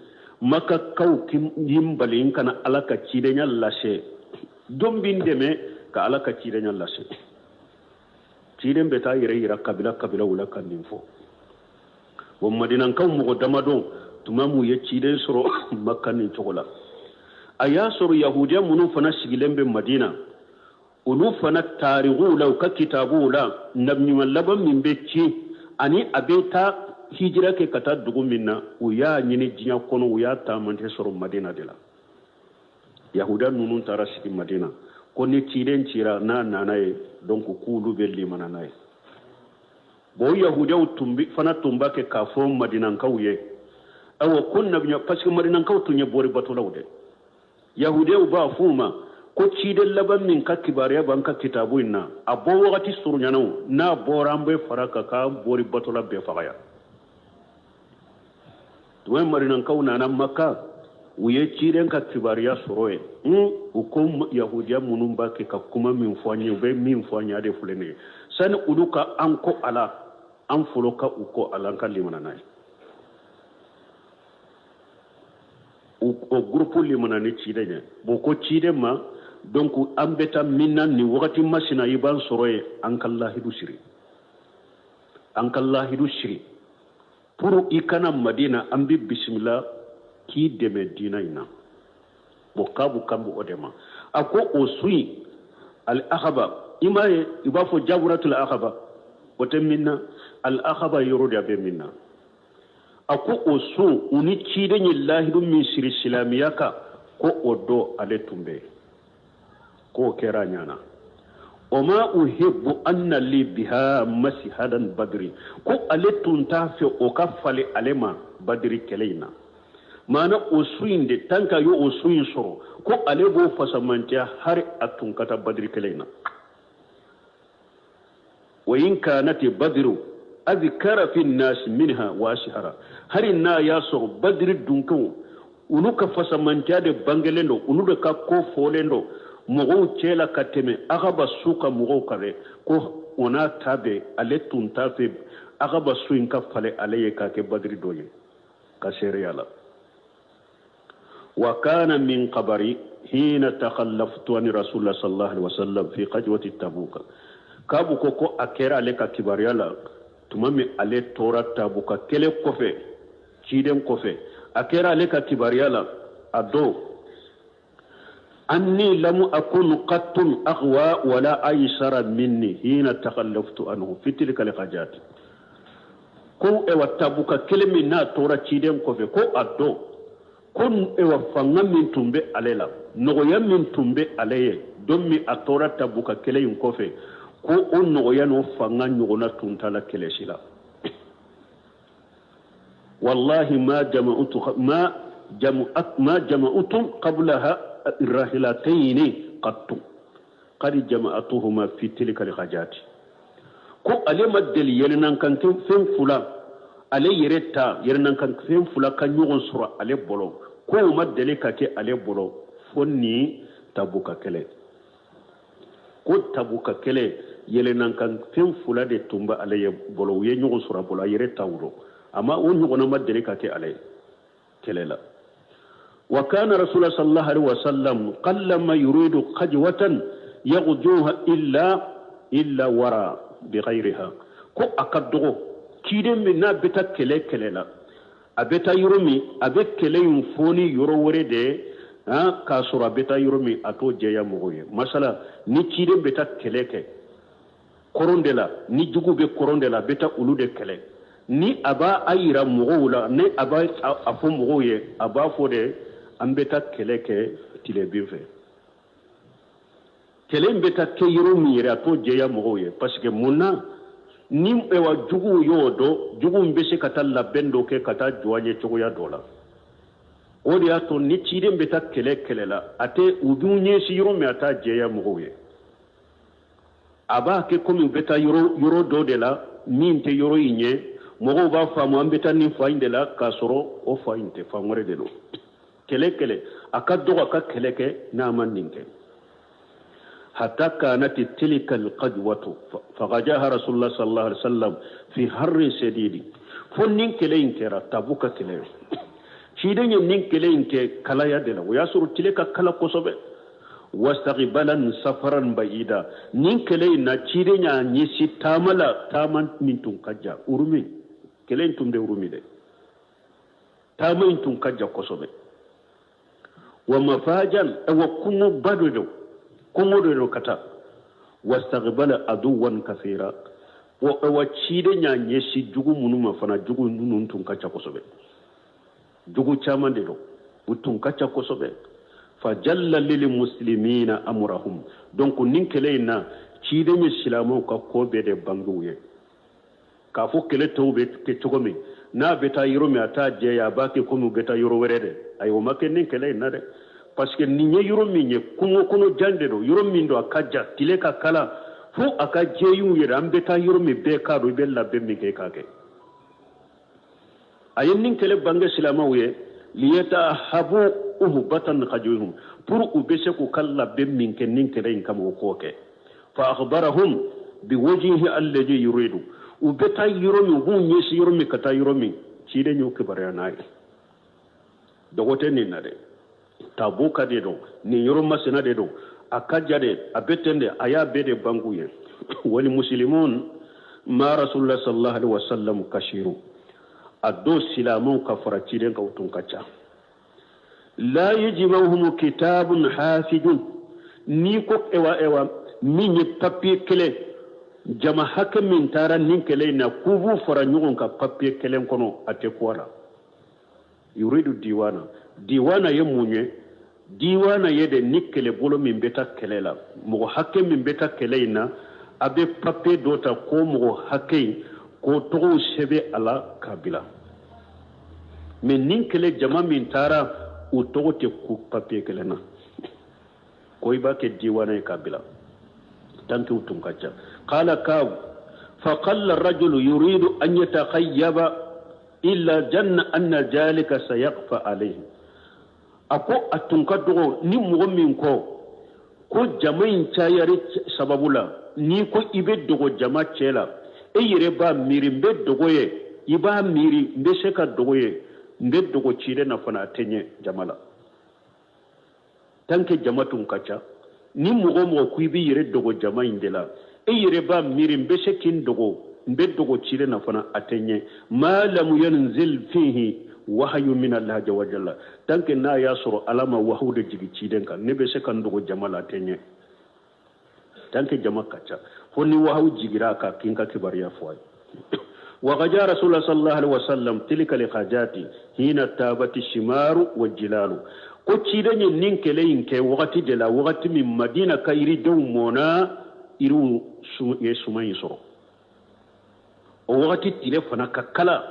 Makakaw y'i n bali n kana Ala ka cidenya lase, don bɛ n dɛmɛ ka Ala ka cidenya lase. Ciden bɛ taa yɛrɛ yira kabila kabilaw la ka nin fɔ. Bon, Madinankaw mɔgɔ damadɔ tuma m'u ye ciden sɔrɔ Maka nin cogo la, a y'a sɔrɔ yahudiya minnu fana sigilen bɛ Madina, olu fana tarikuw la, u ka kitabuw la, nabiɲuman laban min bɛ ci ani a bɛ taa hijira kɛ ka taa dugu min na, u y'a ɲini diɲɛ kɔnɔ, u y'a taamantɛ sɔrɔ Madina de la. Yahuda ninnu taara sigi Madina ko ni ciden cira n'a nana ye, donc k'olu bɛ limana n'a ye. Bon, yahudiyaw fana tun b'a kɛ k'a fɔ Madinankaw ye, ayiwa ko nabiɲuman, parce que Madinankaw tun ye bɔri batolaw de. Yahudiyaw b'a f'u ma ko ciden laban min ka kibaruya b'an ka kitabu in na, a bɔ wagati surunyana, n'a bɔra an bɛ fara ka k'an bɔri batola bɛɛ faga yan. Tuma Madinankaw nana Maka, u ye ciden ka kibaruya sɔrɔ yen, u ko yahudiya minnu b'a kɛ ka kuma min fɔ an ye, u bɛ min fɔ an ye, a de filɛ nin ye. Sani olu ka an kɔ a la, an fɔlɔ ka u kɔ a la, an ka limana n'a ye. O groupe limana ni ciden ye. Bon, ko ciden ma, donc an bɛ taa min na nin wagati masina, i b'an sɔrɔ yen, an ka lahidu siri, an ka lahidu siri pour i kana Madina, an bɛ bisimila k'i dɛmɛ diinɛ in na. Bon, Kaabu kan bɛ o de ma. A ko o su in al akaba, i m'a ye, i b'a fɔ jaburatul akaba, o tɛ min na, al akaba yɔrɔ de a bɛ min na. A ko o su u ni ciden ye lahidu min siri silamɛya kan, ko o dɔ ale tun bɛ yen, k'o kɛra a ɲana. O ma uhibbu anna li biha masihadan badri, ko ale tun t'a fɛ o ka fali ale ma Badiri kɛlɛ in na. Maana o su in de, tant qu'a ye o su in sɔrɔ, ko ale b'o fasamantiya hari a tun ka taa Badiri kɛlɛ in na. Wa in kanat badru adhkara fi nnas minha wa ashhara, hari n'a y'a sɔrɔ Badiri dunkew olu ka fasamantiya de bangelen don, olu de ka ko fɔlen don mɔgɔw cɛ la ka tɛmɛ Akaba su ka mɔgɔw kan dɛ, ko o n'a ta bɛɛ ale tun t'a fɛ Akaba su in ka falen ale ye k'a kɛ badiri don ye ka seereya la. Wa kana min kabari hina takhallaftu an rasulullah sallallahu alaihi wasallam fi qajwati Tabuka. Kabu ko ko a kɛra ale ka kibaruya la tuma min ale tora Tabuka kɛlɛ kɔfɛ, ciden kɔfɛ, a kɛra ale ka kibaruya la a don anni lam akun qattun aghwa wala aysara minni hina takhallaftu anhu fi tilka alhajat. Ko ewa Tabuka kɛlɛ min n'a tora ciden kɔfɛ, ko a don ko ewa fanga min tun bɛ ale la, nɔgɔya min tun bɛ ale ye don min a tora Tabuka kɛlɛ in kɔfɛ, ko o nɔgɔya n'o fanga ɲɔgɔnna tun t'a la kɛlɛ si la. Wallahi ma jama'utu ma jama'at ma jama'utum qablaha rahilatayn qattu qad jama'atuhuma fi tilka alhajat. Ko ale ma deli yɛlɛnankan fɛn fila, ale yɛrɛ ta yɛlɛnankan fɛn fila ka ɲɔgɔn sɔrɔ ale bolo, ko o ma deli ka kɛ ale bolo fo ni Tabuka kɛlɛ. Ko Tabuka kɛlɛ yɛlɛnankan fɛn fila de tun bɛ ale ye bolo, u ye ɲɔgɔn sɔrɔ a bolo, a yɛrɛ taw don, a ma o ɲɔgɔnna ma deli ka kɛ ale ye kɛlɛ la. Wa kana rasulullah sallallahu alaihi wasallam qallama yuridu qajwatan yaghjuha illa wara bi ghayriha. Ko a ka dɔgɔ ciden min n'a bɛ taa kɛlɛ kɛlɛ la, a bɛ taa yɔrɔ min, a bɛ kɛlɛ in fɔ ni yɔrɔ wɛrɛ de ye, k'a sɔrɔ a bɛ taa yɔrɔ min a t'o jɛya mɔgɔw ye. Masala ni ciden bɛ taa kɛlɛ kɛ kɔrɔn de la, ni jugu bɛ kɔrɔn de la, a bɛ taa olu de kɛlɛ. Ni a b'a a yira mɔgɔw la, ni a b'a a fɔ mɔgɔw ye, a b'a fɔ de an bɛ taa kɛlɛ kɛ tilebin fɛ. Kɛlɛ in bɛ taa kɛ yɔrɔ min yɛrɛ, a t'o jɛya mɔgɔw ye, parce que mun na ni ewa juguw y'o dɔn, juguw bɛ se ka taa labɛn dɔ kɛ ka taa jɔ a ɲɛ cogoya dɔ la. O de y'a to ni ciden bɛ taa kɛlɛ kɛlɛ la, a tɛ u b'u ɲɛsin yɔrɔ min, a t'a jɛya mɔgɔw ye. A b'a kɛ komi u bɛ taa yɔrɔ dɔ de la min tɛ yɔrɔ in ye, mɔgɔw b'a faamu an bɛ taa nin fa in de la, k'a sɔrɔ o fa in tɛ, fan wɛrɛ de don. Kɛlɛ kɛlɛ a ka dɔgɔ a ka kɛlɛ kɛ n'a ma nin kɛ. Hatta kanat tilka alqadwatu fagajaha rasulullah sallallahu alaihi wasallam fi harrin shadidi. Fo nin kɛlɛ in kɛra Tabuka kɛlɛ, ciden ye nin kɛlɛ in kɛ kalaya de la, o y'a sɔrɔ tile ka kala kosɛbɛ. Wastaqbalan safaran ba'ida, nin kɛlɛ in na ciden y'a ɲɛsin taama la, taama min tun ka jan, Urumi kɛlɛ in tun bɛ Urumi dɛ, taama in tun ka jan kosɛbɛ. Wa mafajan, wa kungoba de don, kungo de don ka taa. Wastaqbala aduwan kathira, wa ciden y'a ɲɛsin jugu minnu ma fana, jugu ninnu tun ka ca kosɛbɛ, jugu caman de don, u tun ka ca kosɛbɛ. Fajalla lil muslimina amrahum. Donc nin kɛlɛ in na ciden ye silamɛw ka ko bɛɛ de bange u ye, k'a fɔ kɛlɛ tɔw bɛ kɛ cogo min, n'a bɛ taa yɔrɔ min a t'a jɛya, a b'a kɛ komi u bɛ taa yɔrɔ wɛrɛ de. Ayi, o ma kɛ nin kɛlɛ in na dɛ, parce que nin ye yɔrɔ min ye, kungo kɔnɔ jan de don, yɔrɔ min don a ka jan, tile ka kala, fo a ka jɛyiw yɛrɛ, an bɛ taa yɔrɔ min bɛɛ k'a dɔn, i bɛ labɛn min kɛ i k'a kɛ. A ye nin kɛlɛ bange silamɛw ye, liyatahabu uhbatan khajwihum, pour u bɛ se k'u ka labɛn min kɛ nin kɛlɛ in kama, u k'o kɛ. Fa akhbarahum biwajhihi alladhi yuridu, u bɛ taa yɔrɔ min, u b'u ɲɛsin yɔrɔ min ka taa yɔrɔ min, ciden y'o kibaruya n'a ye. Dogo tɛ nin na dɛ, Tabuka de don, nin yɔrɔ masina de don, a ka ja de, a bɛ ten de, a y'a bɛɛ de bangu ye. Wali muslimun ma rasulullah sallallahu alaihi wasallam kashiru, a don silamɛw ka fara ciden kan u tun ka ca. La yajma'uhum kitabun hafijun, n'i ko ewa ewa min ye papiye kelen, jama hakɛ min taara nin kɛlɛ in na k'u b'u fara ɲɔgɔn kan papiye kelen kɔnɔ, a tɛ ku a la. Yuridu diwana, diwana ye mun ye? Diwana ye de ni kɛlɛbolo min bɛ taa kɛlɛ la, mɔgɔ hakɛ min bɛ taa kɛlɛ in na, a bɛ papiye dɔ ta k'o mɔgɔ hakɛ in k'o tɔgɔw sɛbɛn a la k'a bila. Mais nin kɛlɛ jama min taara, u tɔgɔ tɛ ku papiye kelen na, ko i b'a kɛ diwana ye k'a bila, tant que u tun ka ca. Qala Kab faqalla rajulu yuridu an yatakhayyaba illa janna anna jalika sayaqfa alayhi. A ko a tun ka dɔgɔ ni mɔgɔ min ko ko jama in cayari sababu la, n'i ko i bɛ dogo jama cɛ la, e E yɛrɛ b'a miiri n bɛ dogo ye, i b'a miiri n bɛ se ka dogo ye, n bɛ dogo ciden na fana, a tɛ ɲɛ jama la. Tant que jama tun ka ca, ni mɔgɔ o mɔgɔ ko i b'i yɛrɛ dogo jama in de la, e yɛrɛ b'a miiri n bɛ se k'i n dogo, n bɛ dogo ciden na fana, a tɛ ɲɛ. Ma lam yanzil fihi wahayu min Allah azza wa jalla, tant que n'a y'a sɔrɔ Ala ma wahayu de jigi ciden kan, ne bɛ se ka n dogo jama la, a tɛ ɲɛ. Tant que jama ka ca, fo ni wahayu jigira a kan k'i ka kibaruya fɔ a ye. وغجا رسول الله صلى الله عليه وسلم تلك الحاجات حين تابت الشمار والجلال. Ko ciden ye nin kɛlɛ in kɛ wagati de la, wagati min Madina ka yiridenw mɔna, yiriw ye suma in sɔrɔ. O wagati tile fana ka kala,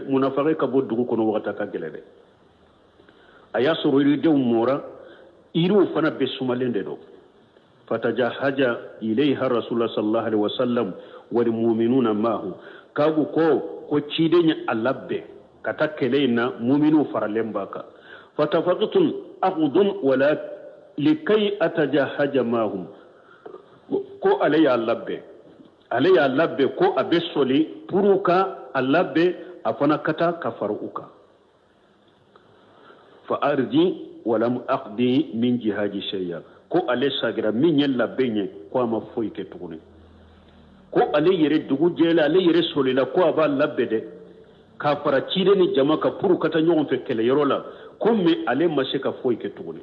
munafaki ka bɔ dugu kɔnɔ wagati ka gɛlɛ dɛ. A y'a sɔrɔ yiridenw mɔra, yiriw fana bɛ sumalen de don. Fatajahaja ilayha rasulullah sallallahu alaihi wasallam wal mu'minuna ma'ahu. Kabu ko ciden ye a labɛn ka taa kɛlɛ in na, muminu faralen b'a kan. Fatafaqtum aqudun wala likay atajahaja ma'ahum. Ko ale y'a labɛn, ale y'a labɛn ko a bɛ soli pour ka a labɛn, a fana ka taa ka fara u kan. Fa arji walam aqdi min jihaji shay'a. Ko ale sagira min ye labɛn ye, ko a ma foyi kɛ tuguni. Ko ale yɛrɛ dugu jɛla, ale yɛrɛ solila ko a b'a labɛn dɛ k'a fara ciden ni jama kan pour ka taa ɲɔgɔn fɛ kɛlɛyɔrɔ la, ko mais ale ma se ka foyi kɛ tuguni,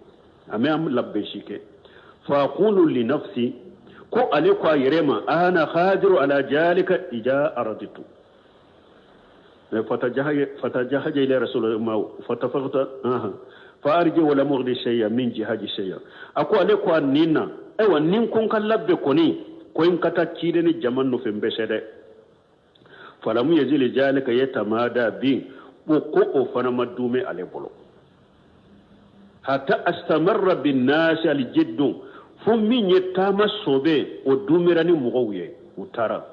a ma labɛn si kɛ. Fa aqulu li nafsi, ko ale ko a yɛrɛ ma, ana khadiru ala jalika ija araditu. Fatajahaja ila rasulullah ma fatafaqta fa arji wala mughdi shay'a min jihaji shay'a. A ko ale ko a nin na, ayiwa, nin ko n ka labɛn kɔni, ko n ka taa ciden ni jama nɔfɛ, n bɛ se dɛ. Falamu yazili jalika yatamada bi. Ko o fana ma dume ale bolo. Hatta astamarra bin nasi aljiddu, fo min ye taama sobe, o dumira ni mɔgɔw ye, u taara.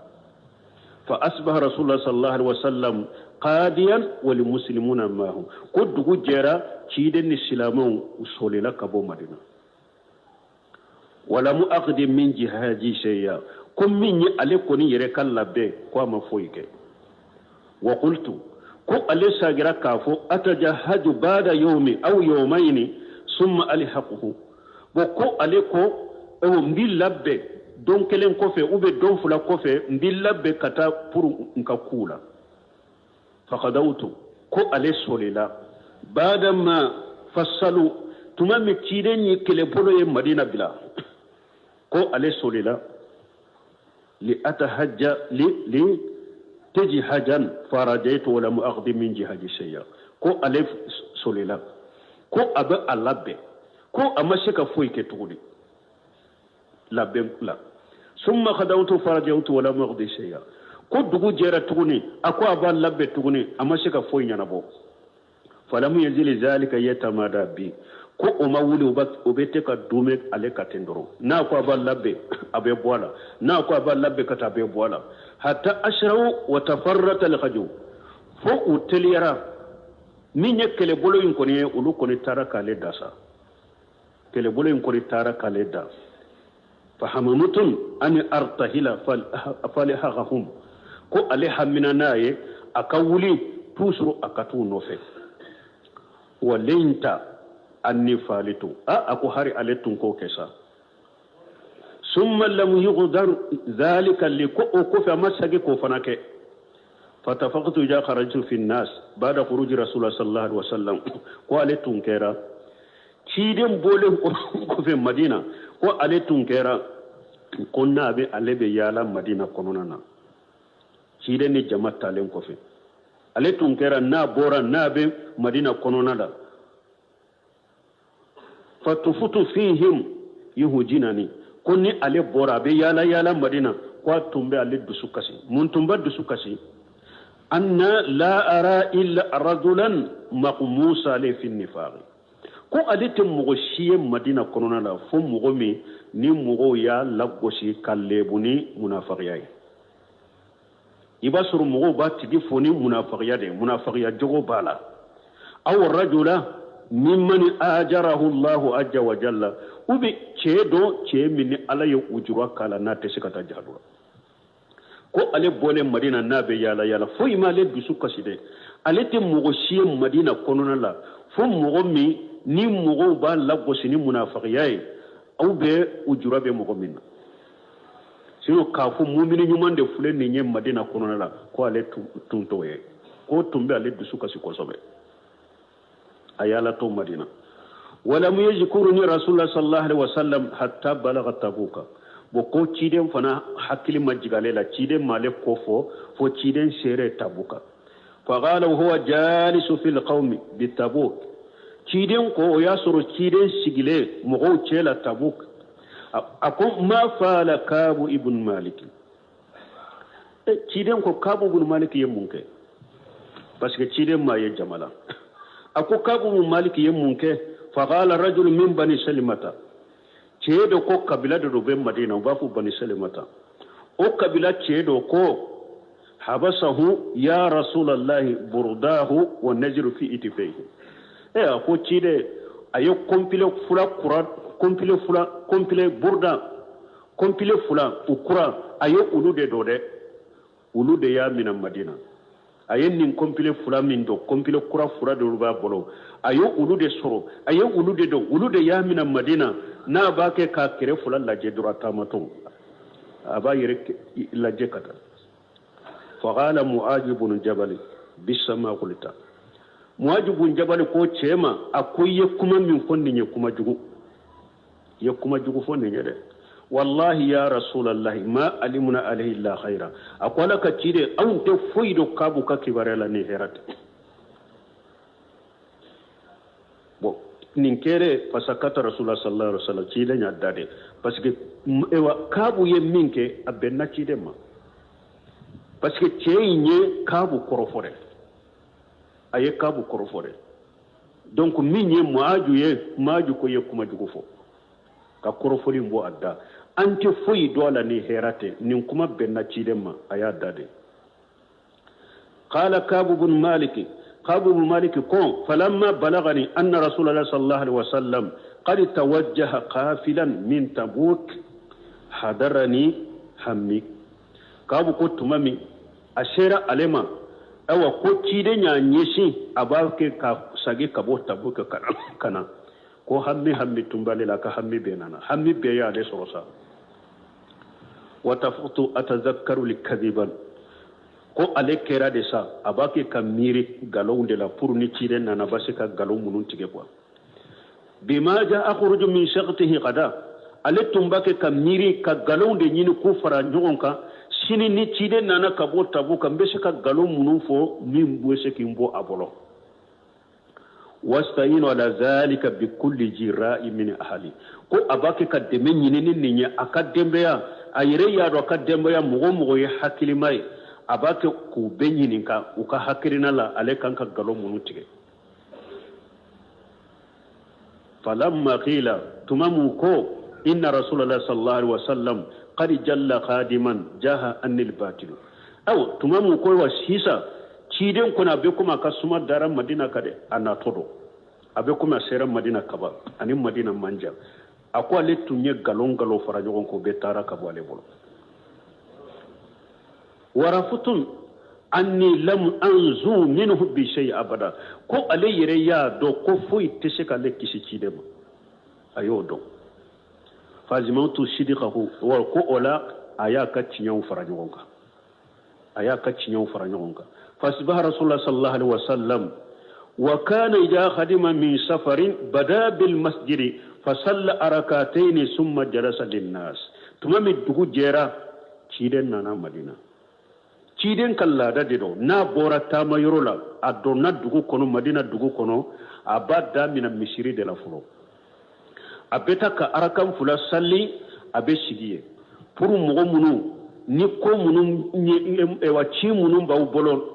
Fa asbaha rasulullah sallallahu alaihi wasallam qadiyan wal muslimuna maahu. Ko dugu jɛra, ciden ni silamɛw u solila ka bɔ Madina. Walamu aqdi min jihaji shay'a. Ko min ye ale kɔni yɛrɛ ka labɛn, ko a ma foyi kɛ. Wa qultu, ko ale sagira k'a fɔ atajahaju bada yawmi aw yawmayni summa alhaquhu. Bon, ko ale ko n b'i labɛn don kelen kɔfɛ ou bien don 2 kɔfɛ, n b'i labɛn ka taa pour n ka kuw la. Fakadawtu, ko ale solila badama fasalu, tuma min ciden ye kɛlɛbolo ye Madina bila, ko ale solila li atahajja li tajihajan farajaitu wala muaqdi min jihaji shay'a. Ko ale solila ko a bɛ a labɛn, ko a ma se ka foyi kɛ tuguni labɛn la. Summa khadawtu farajaitu wala muaqdi shay'a. Ko dugu jɛra tuguni, a ko a b'a labɛn tuguni, a ma se ka foyi ɲɛnabɔ. Falamu yazili zalika yatamada bi. Ko o ma wuli, o bɛ tɛ ka dume ale ka ten dɔrɔn. N'a ko a b'a labɛn, a bɛ bɔ a la. N'a ko a b'a labɛn ka taa, a bɛ bɔ a la. Hatta asraw wa tafarrata alhaju, fo u teliyara. Min ye kɛlɛbolo in kɔni ye, olu kɔni taara k'ale da sa. Kɛlɛbolo in kɔni taara k'ale da. Fahamamutun ani artahila falihahum. Ko ale hamina n'a ye a ka wuli toujours a ka t'u nɔfɛ. Wa lenta anni falitu, a ko hari ale tun k'o kɛ sa. Summa lam yughdar dhalika li, ko o kɔfɛ a ma sagi k'o fana kɛ. Fatafaqtu ja kharajtu fi nnas ba'da khuruji rasulullah sallallahu alaihi wasallam. Ko ale tun kɛra ciden bɔlen kɔfɛ Madina, ko ale tun kɛra ko n'a bɛ ale bɛ yaala Madina kɔnɔna na, ciden ni jama talen kɔfɛ, ale tun kɛra n'a bɔra n'a bɛ Madina kɔnɔna la. Fatufutu fihim yuhujinani, ko ni ale bɔra a bɛ yaala yaala Madina, ko a tun bɛ ale dusu kasi. Mun tun bɛ dusu kasi? Anna la ara illa rajulan maqmusa alayhi fi nifaq. Ko ale tɛ mɔgɔ si ye Madina kɔnɔna la fo mɔgɔ min ni mɔgɔw y'a lagosi ka lebu ni munafagiya ye. I b'a sɔrɔ mɔgɔw b'a tigi fo ni munafagiya de ye, munafagiya jogo b'a la. Aw rajula mimman ajarahu Allahu azza wa jalla, u bɛ cɛ dɔn, cɛ min ni Ala ye ujura k'a la n'a tɛ se ka taa jahadu la. Ko ale bɔlen Madina n'a bɛ yaala yaala, foyi m'ale dusu kasi dɛ. Ale tɛ mɔgɔ si ye Madina kɔnɔna la fo mɔgɔ min ni mɔgɔw b'a lagosi ni munafagiya ye, ou bien ujura bɛ mɔgɔ min na. Sinon k'a fɔ mumini ɲuman de filɛ nin ye Madina kɔnɔna la, ko ale tun t'o ye. K'o tun bɛ ale dusu kasi kosɛbɛ. A yaala to Madina. Walam yazkuruni rasulullah sallallahu alaihi wasallam hatta balagha Tabuka. Bon, ko ciden fana hakili ma jigin ale la, ciden m'ale ko fɔ fo ciden sera Tabuka. Faqala huwa jalisu fil qawmi bi Tabuk. Ciden ko o y'a sɔrɔ ciden sigilen mɔgɔw cɛ la Tabuk. A ko ma fala Kabu ibn Malik. Ciden ko Kabu ibn Malik ye mun kɛ? Parce que ciden ma ye jama la. A ko Kabu ibn Malik ye mun kɛ? Faqala rajul min bani Salimata. Cɛ dɔ ko kabila dɔ bɛ Madina, u b'a fɔ bani Salimata. O kabila cɛ dɔ ko habasahu ya rasulallahi burdahu wa najru fi itifayhi. A ko ciden a ye complet fula kura, complet fula, complet burda, complet fula u kura, a ye olu de don dɛ. Olu de y'a minɛ Madina. A ye nin complet fula min don, complet kura fura de b'a bolo, a ye olu de sɔrɔ, a ye olu de don, olu de y'a minɛ Madina. N'a b'a kɛ k'a kɛrɛ fila lajɛ dɔrɔn, a taamatɔ a b'a yɛrɛ lajɛ ka taa. Faqala Mu'adh ibn Jabal bisa ma qulta. Mu'adh ibn Jabal ko cɛ ma, a ko i ye kuma min fɔ nin ye kuma jugu, i ye kuma jugu fɔ nin ye dɛ. Wallahi ya rasulallahi ma alimuna alayhi illa khaira. A ko Ala ka ciden, anw tɛ foyi dɔn Kabu ka kibaruya la ni hɛrɛ tɛ. Bon, nin kɛra fasakata rasulullah sallallahu alaihi wasallam, ciden y'a da de, parce que ewa Kabu ye min kɛ a bɛnna ciden ma, parce que cɛ in ye Kabu kɔrɔfɔ dɛ, a ye Kabu kɔrɔfɔ dɛ. Donc min ye Muaju ye, Muaju ko ye kuma jugu fɔ ka kɔrɔfɔli bɔ a da, an tɛ foyi dɔn a la ni hɛrɛ tɛ. Nin kuma bɛnna ciden ma, a y'a da de. Qala Kabu bin Malik, Kabu bin Malik ko falamma balagani anna rasulullah sallallahu alaihi wasallam qad tawajjaha qafilan min Tabuk hadarani hammi. Kabu ko tuma min a sera ale ma, awa ko ciden y'a ɲɛsin a b'a kɛ ka sagi ka bɔ Tabuk ka na, ko hammi hammi tun b'ale la, ka hammi bɛɛ nana, hammi bɛɛ y'ale sɔrɔ sa. Wa tafutu atazakkaru likadiban, ko ale kɛra de sa a b'a kɛ ka miiri nkalonw de la pour ni ciden nana ba se ka nkalon minnu tigɛ quoi. Bima ja akhruju min shaqtihi gada, ale tun b'a kɛ ka miiri ka nkalonw de ɲini k'u fara ɲɔgɔn kan, sini ni ciden nana ka bɔ Tabu kan, n bɛ se ka nkalon minnu fɔ min bɛ se k'i bɔ a bolo. Wasta'inu ala zalika bi kulli jira'i min ahli, ko a b'a kɛ ka dɛmɛ ɲini ni nin ye a ka denbaya, a yɛrɛ y'a dɔn a ka denbaya mɔgɔ mɔgɔ ye hakilima ye, a b'a kɛ k'u bɛɛ ɲininka u ka hakilina la ale kan ka nkalon minnu tigɛ. Falamma qila, tuma mun ko inna rasulallah sallallahu alaihi wasallam qad jalla qadiman jaha anil batil. Aw tuma mun ko wa sisan ciden kɔni a bɛ komi a ka suma dara Madina ka dɛ, a natɔ don, a bɛ komi a sera Madina kaba, ani Madina man jan. A ko ale tun ye nkalon nkalon fara ɲɔgɔn kan, o bɛɛ taara ka bɔ ale bolo. Warafutun anni lam anzu minhu bi shay abada, ko ale yɛrɛ y'a dɔn ko foyi tɛ se k'ale kisi ciden ma, a y'o dɔn. Fazimatu sidiqahu, wa ko o la a y'a ka tiɲɛw fara ɲɔgɔn kan, a y'a ka tiɲɛw fara ɲɔgɔn kan. Fasbaha rasulullah sallallahu alaihi wasallam wa kana idha khadima min safarin bada bil masjidi fasalla arakataini summa jalasa linnas. Tuma min dugu jɛra, ciden nana Madina. Ciden ka laada de don, n'a bɔra taama yɔrɔ la, a donna dugu kɔnɔ, Madina dugu kɔnɔ, a b'a daminɛ misiri de la fɔlɔ, a bɛ taa ka arakan fila sali, a bɛ sigi yen pour mɔgɔ minnu ni ko minnu wa ci minnu b'aw bolo,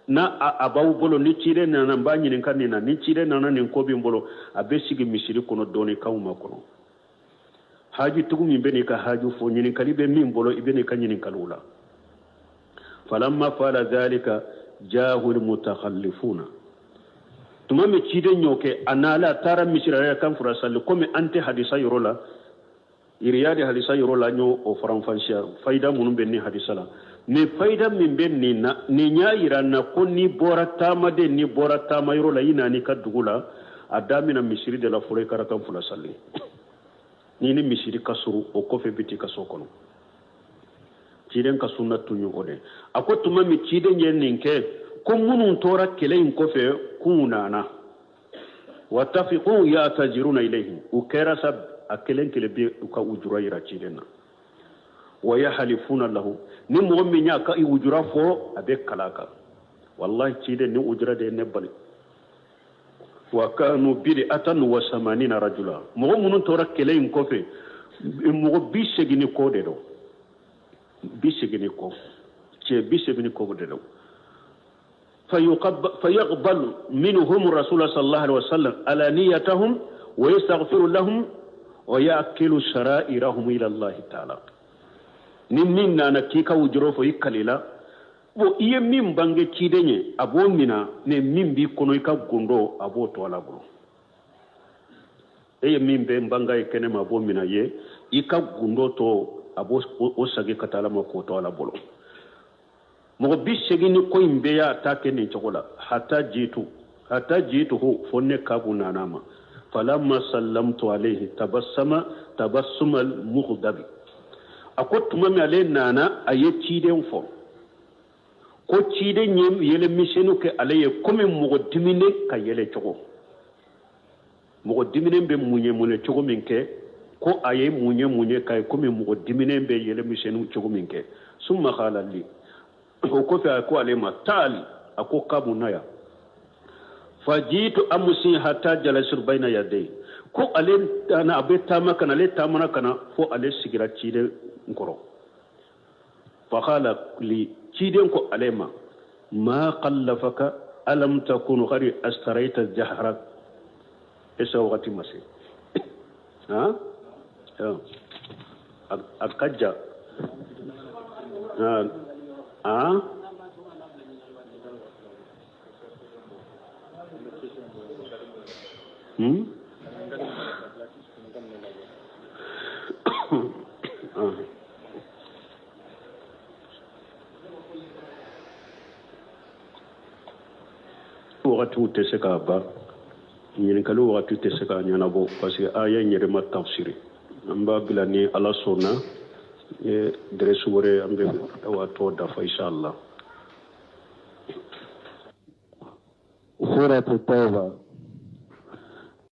n'a a b'aw bolo, ni ciden nana n b'a ɲininka nin na, ni ciden nana nin ko bɛ n bolo, a bɛ sigi misiri kɔnɔ dɔɔni k'anw ma kɔnɔ. Hajitugu min bɛ n'i ka haju fɔ, ɲininkali bɛ min bolo, i bɛ n'i ka ɲininkaliw la. Falamma fala dhalika jahu almutakhallifuna, tuma min ciden y'o kɛ, a nala a taara misiri a kan fura sali. Komi an tɛ hadisa yɔrɔ la, iriyadi hadisa yɔrɔ la, n y'o faranfasiya fayida minnu bɛ ni hadisa la. Nin fayida min bɛ nin na, nin y'a yira n na ko n'i bɔra taamaden, n'i bɔra taamayɔrɔ la, i nan'i ka dugu la, a damina misiri de la fɔlɔ, i ka rakan fila sali. N'i ni misiri ka surun, o kɔfɛ bi t'i ka so kɔnɔ. Ciden ka sunna tun ye o de. A ko tuma min ciden ye nin kɛ, ko minnu tora kɛlɛ in kɔfɛ k'u nana, wa tafiqu ya'taziruna ilayhi, u kɛra sa a kelen kelen bɛ u ka ujura yira ciden na. Wa yahalifuna lahu, ni mɔgɔ min y'a ka ujura fɔ, a bɛ kala kan, wallahi ciden ni ujura de ye ne bali. Wa kanu bid'atan wa samanina rajula, mɔgɔ minnu tora kɛlɛ in kɔfɛ, mɔgɔ 80 ni kɔ de don, 80 ni kɔ, cɛ 80 ni kɔ de don. Fayaqbalu minhum rasulullah sallallahu alaihi wasallam alaniyatahum wa yastaghfiru lahum wa ya'kilu shara'irahum ila Allah ta'ala. Ni min nana k'i ka wujuro fɔ i kalila, bon, i ye min bange ciden ye, a b'o mina, ni min b'i kɔnɔ i ka gundo, a b'o to Ala bolo. E ye min bɛ bange ye kɛnɛma, a b'o mina ye, i ka gundo to, a b'o o sagi ka taa Ala ma k'o to Ala bolo. Mɔgɔ 80 ni ko in bɛɛ y'a ta kɛ nin cogo la. Hata jitu, hata jituhu, fo ne Kabu nana ma. Falamma sallamtu alayhi tabassama tabassuma al-mughdabi. A ko tuma min ale nana, a ye ciden fɔ ko ciden ye yɛlɛmisɛnninw kɛ ale ye komi mɔgɔ diminen ka yɛlɛ cogo, mɔgɔ diminen bɛ mun ye cogo min kɛ, ko a ye mun ye mun ye k'a ye komi mɔgɔ diminen bɛ yɛlɛmisɛnninw cogo min kɛ. Summa qala li, o kɔfɛ a ko ale ma taali, a ko Kabu na yan. Fajitu amusi hatta jalasu bayna yadayhi, ko ale nana, a bɛ taama ka na, ale taamana ka na fo ale sigira ciden kɔrɔ. Faqala li, ciden ko ale ma, ma qallafaka alam takunu qad astarayta jahrak. Esa wagati ma se. Ha, a ka ja. Ha, Wagatiw tɛ se k'a ban, ɲininkali wagati tɛ se k'a ɲɛnabɔ, parce que aya in yɛrɛ ma tafsiri. An b'a bila ni Ala sɔnna ye dɛrɛsi wɛrɛ, an bɛ wa tɔ dafa inshallah. Suratu Tawba.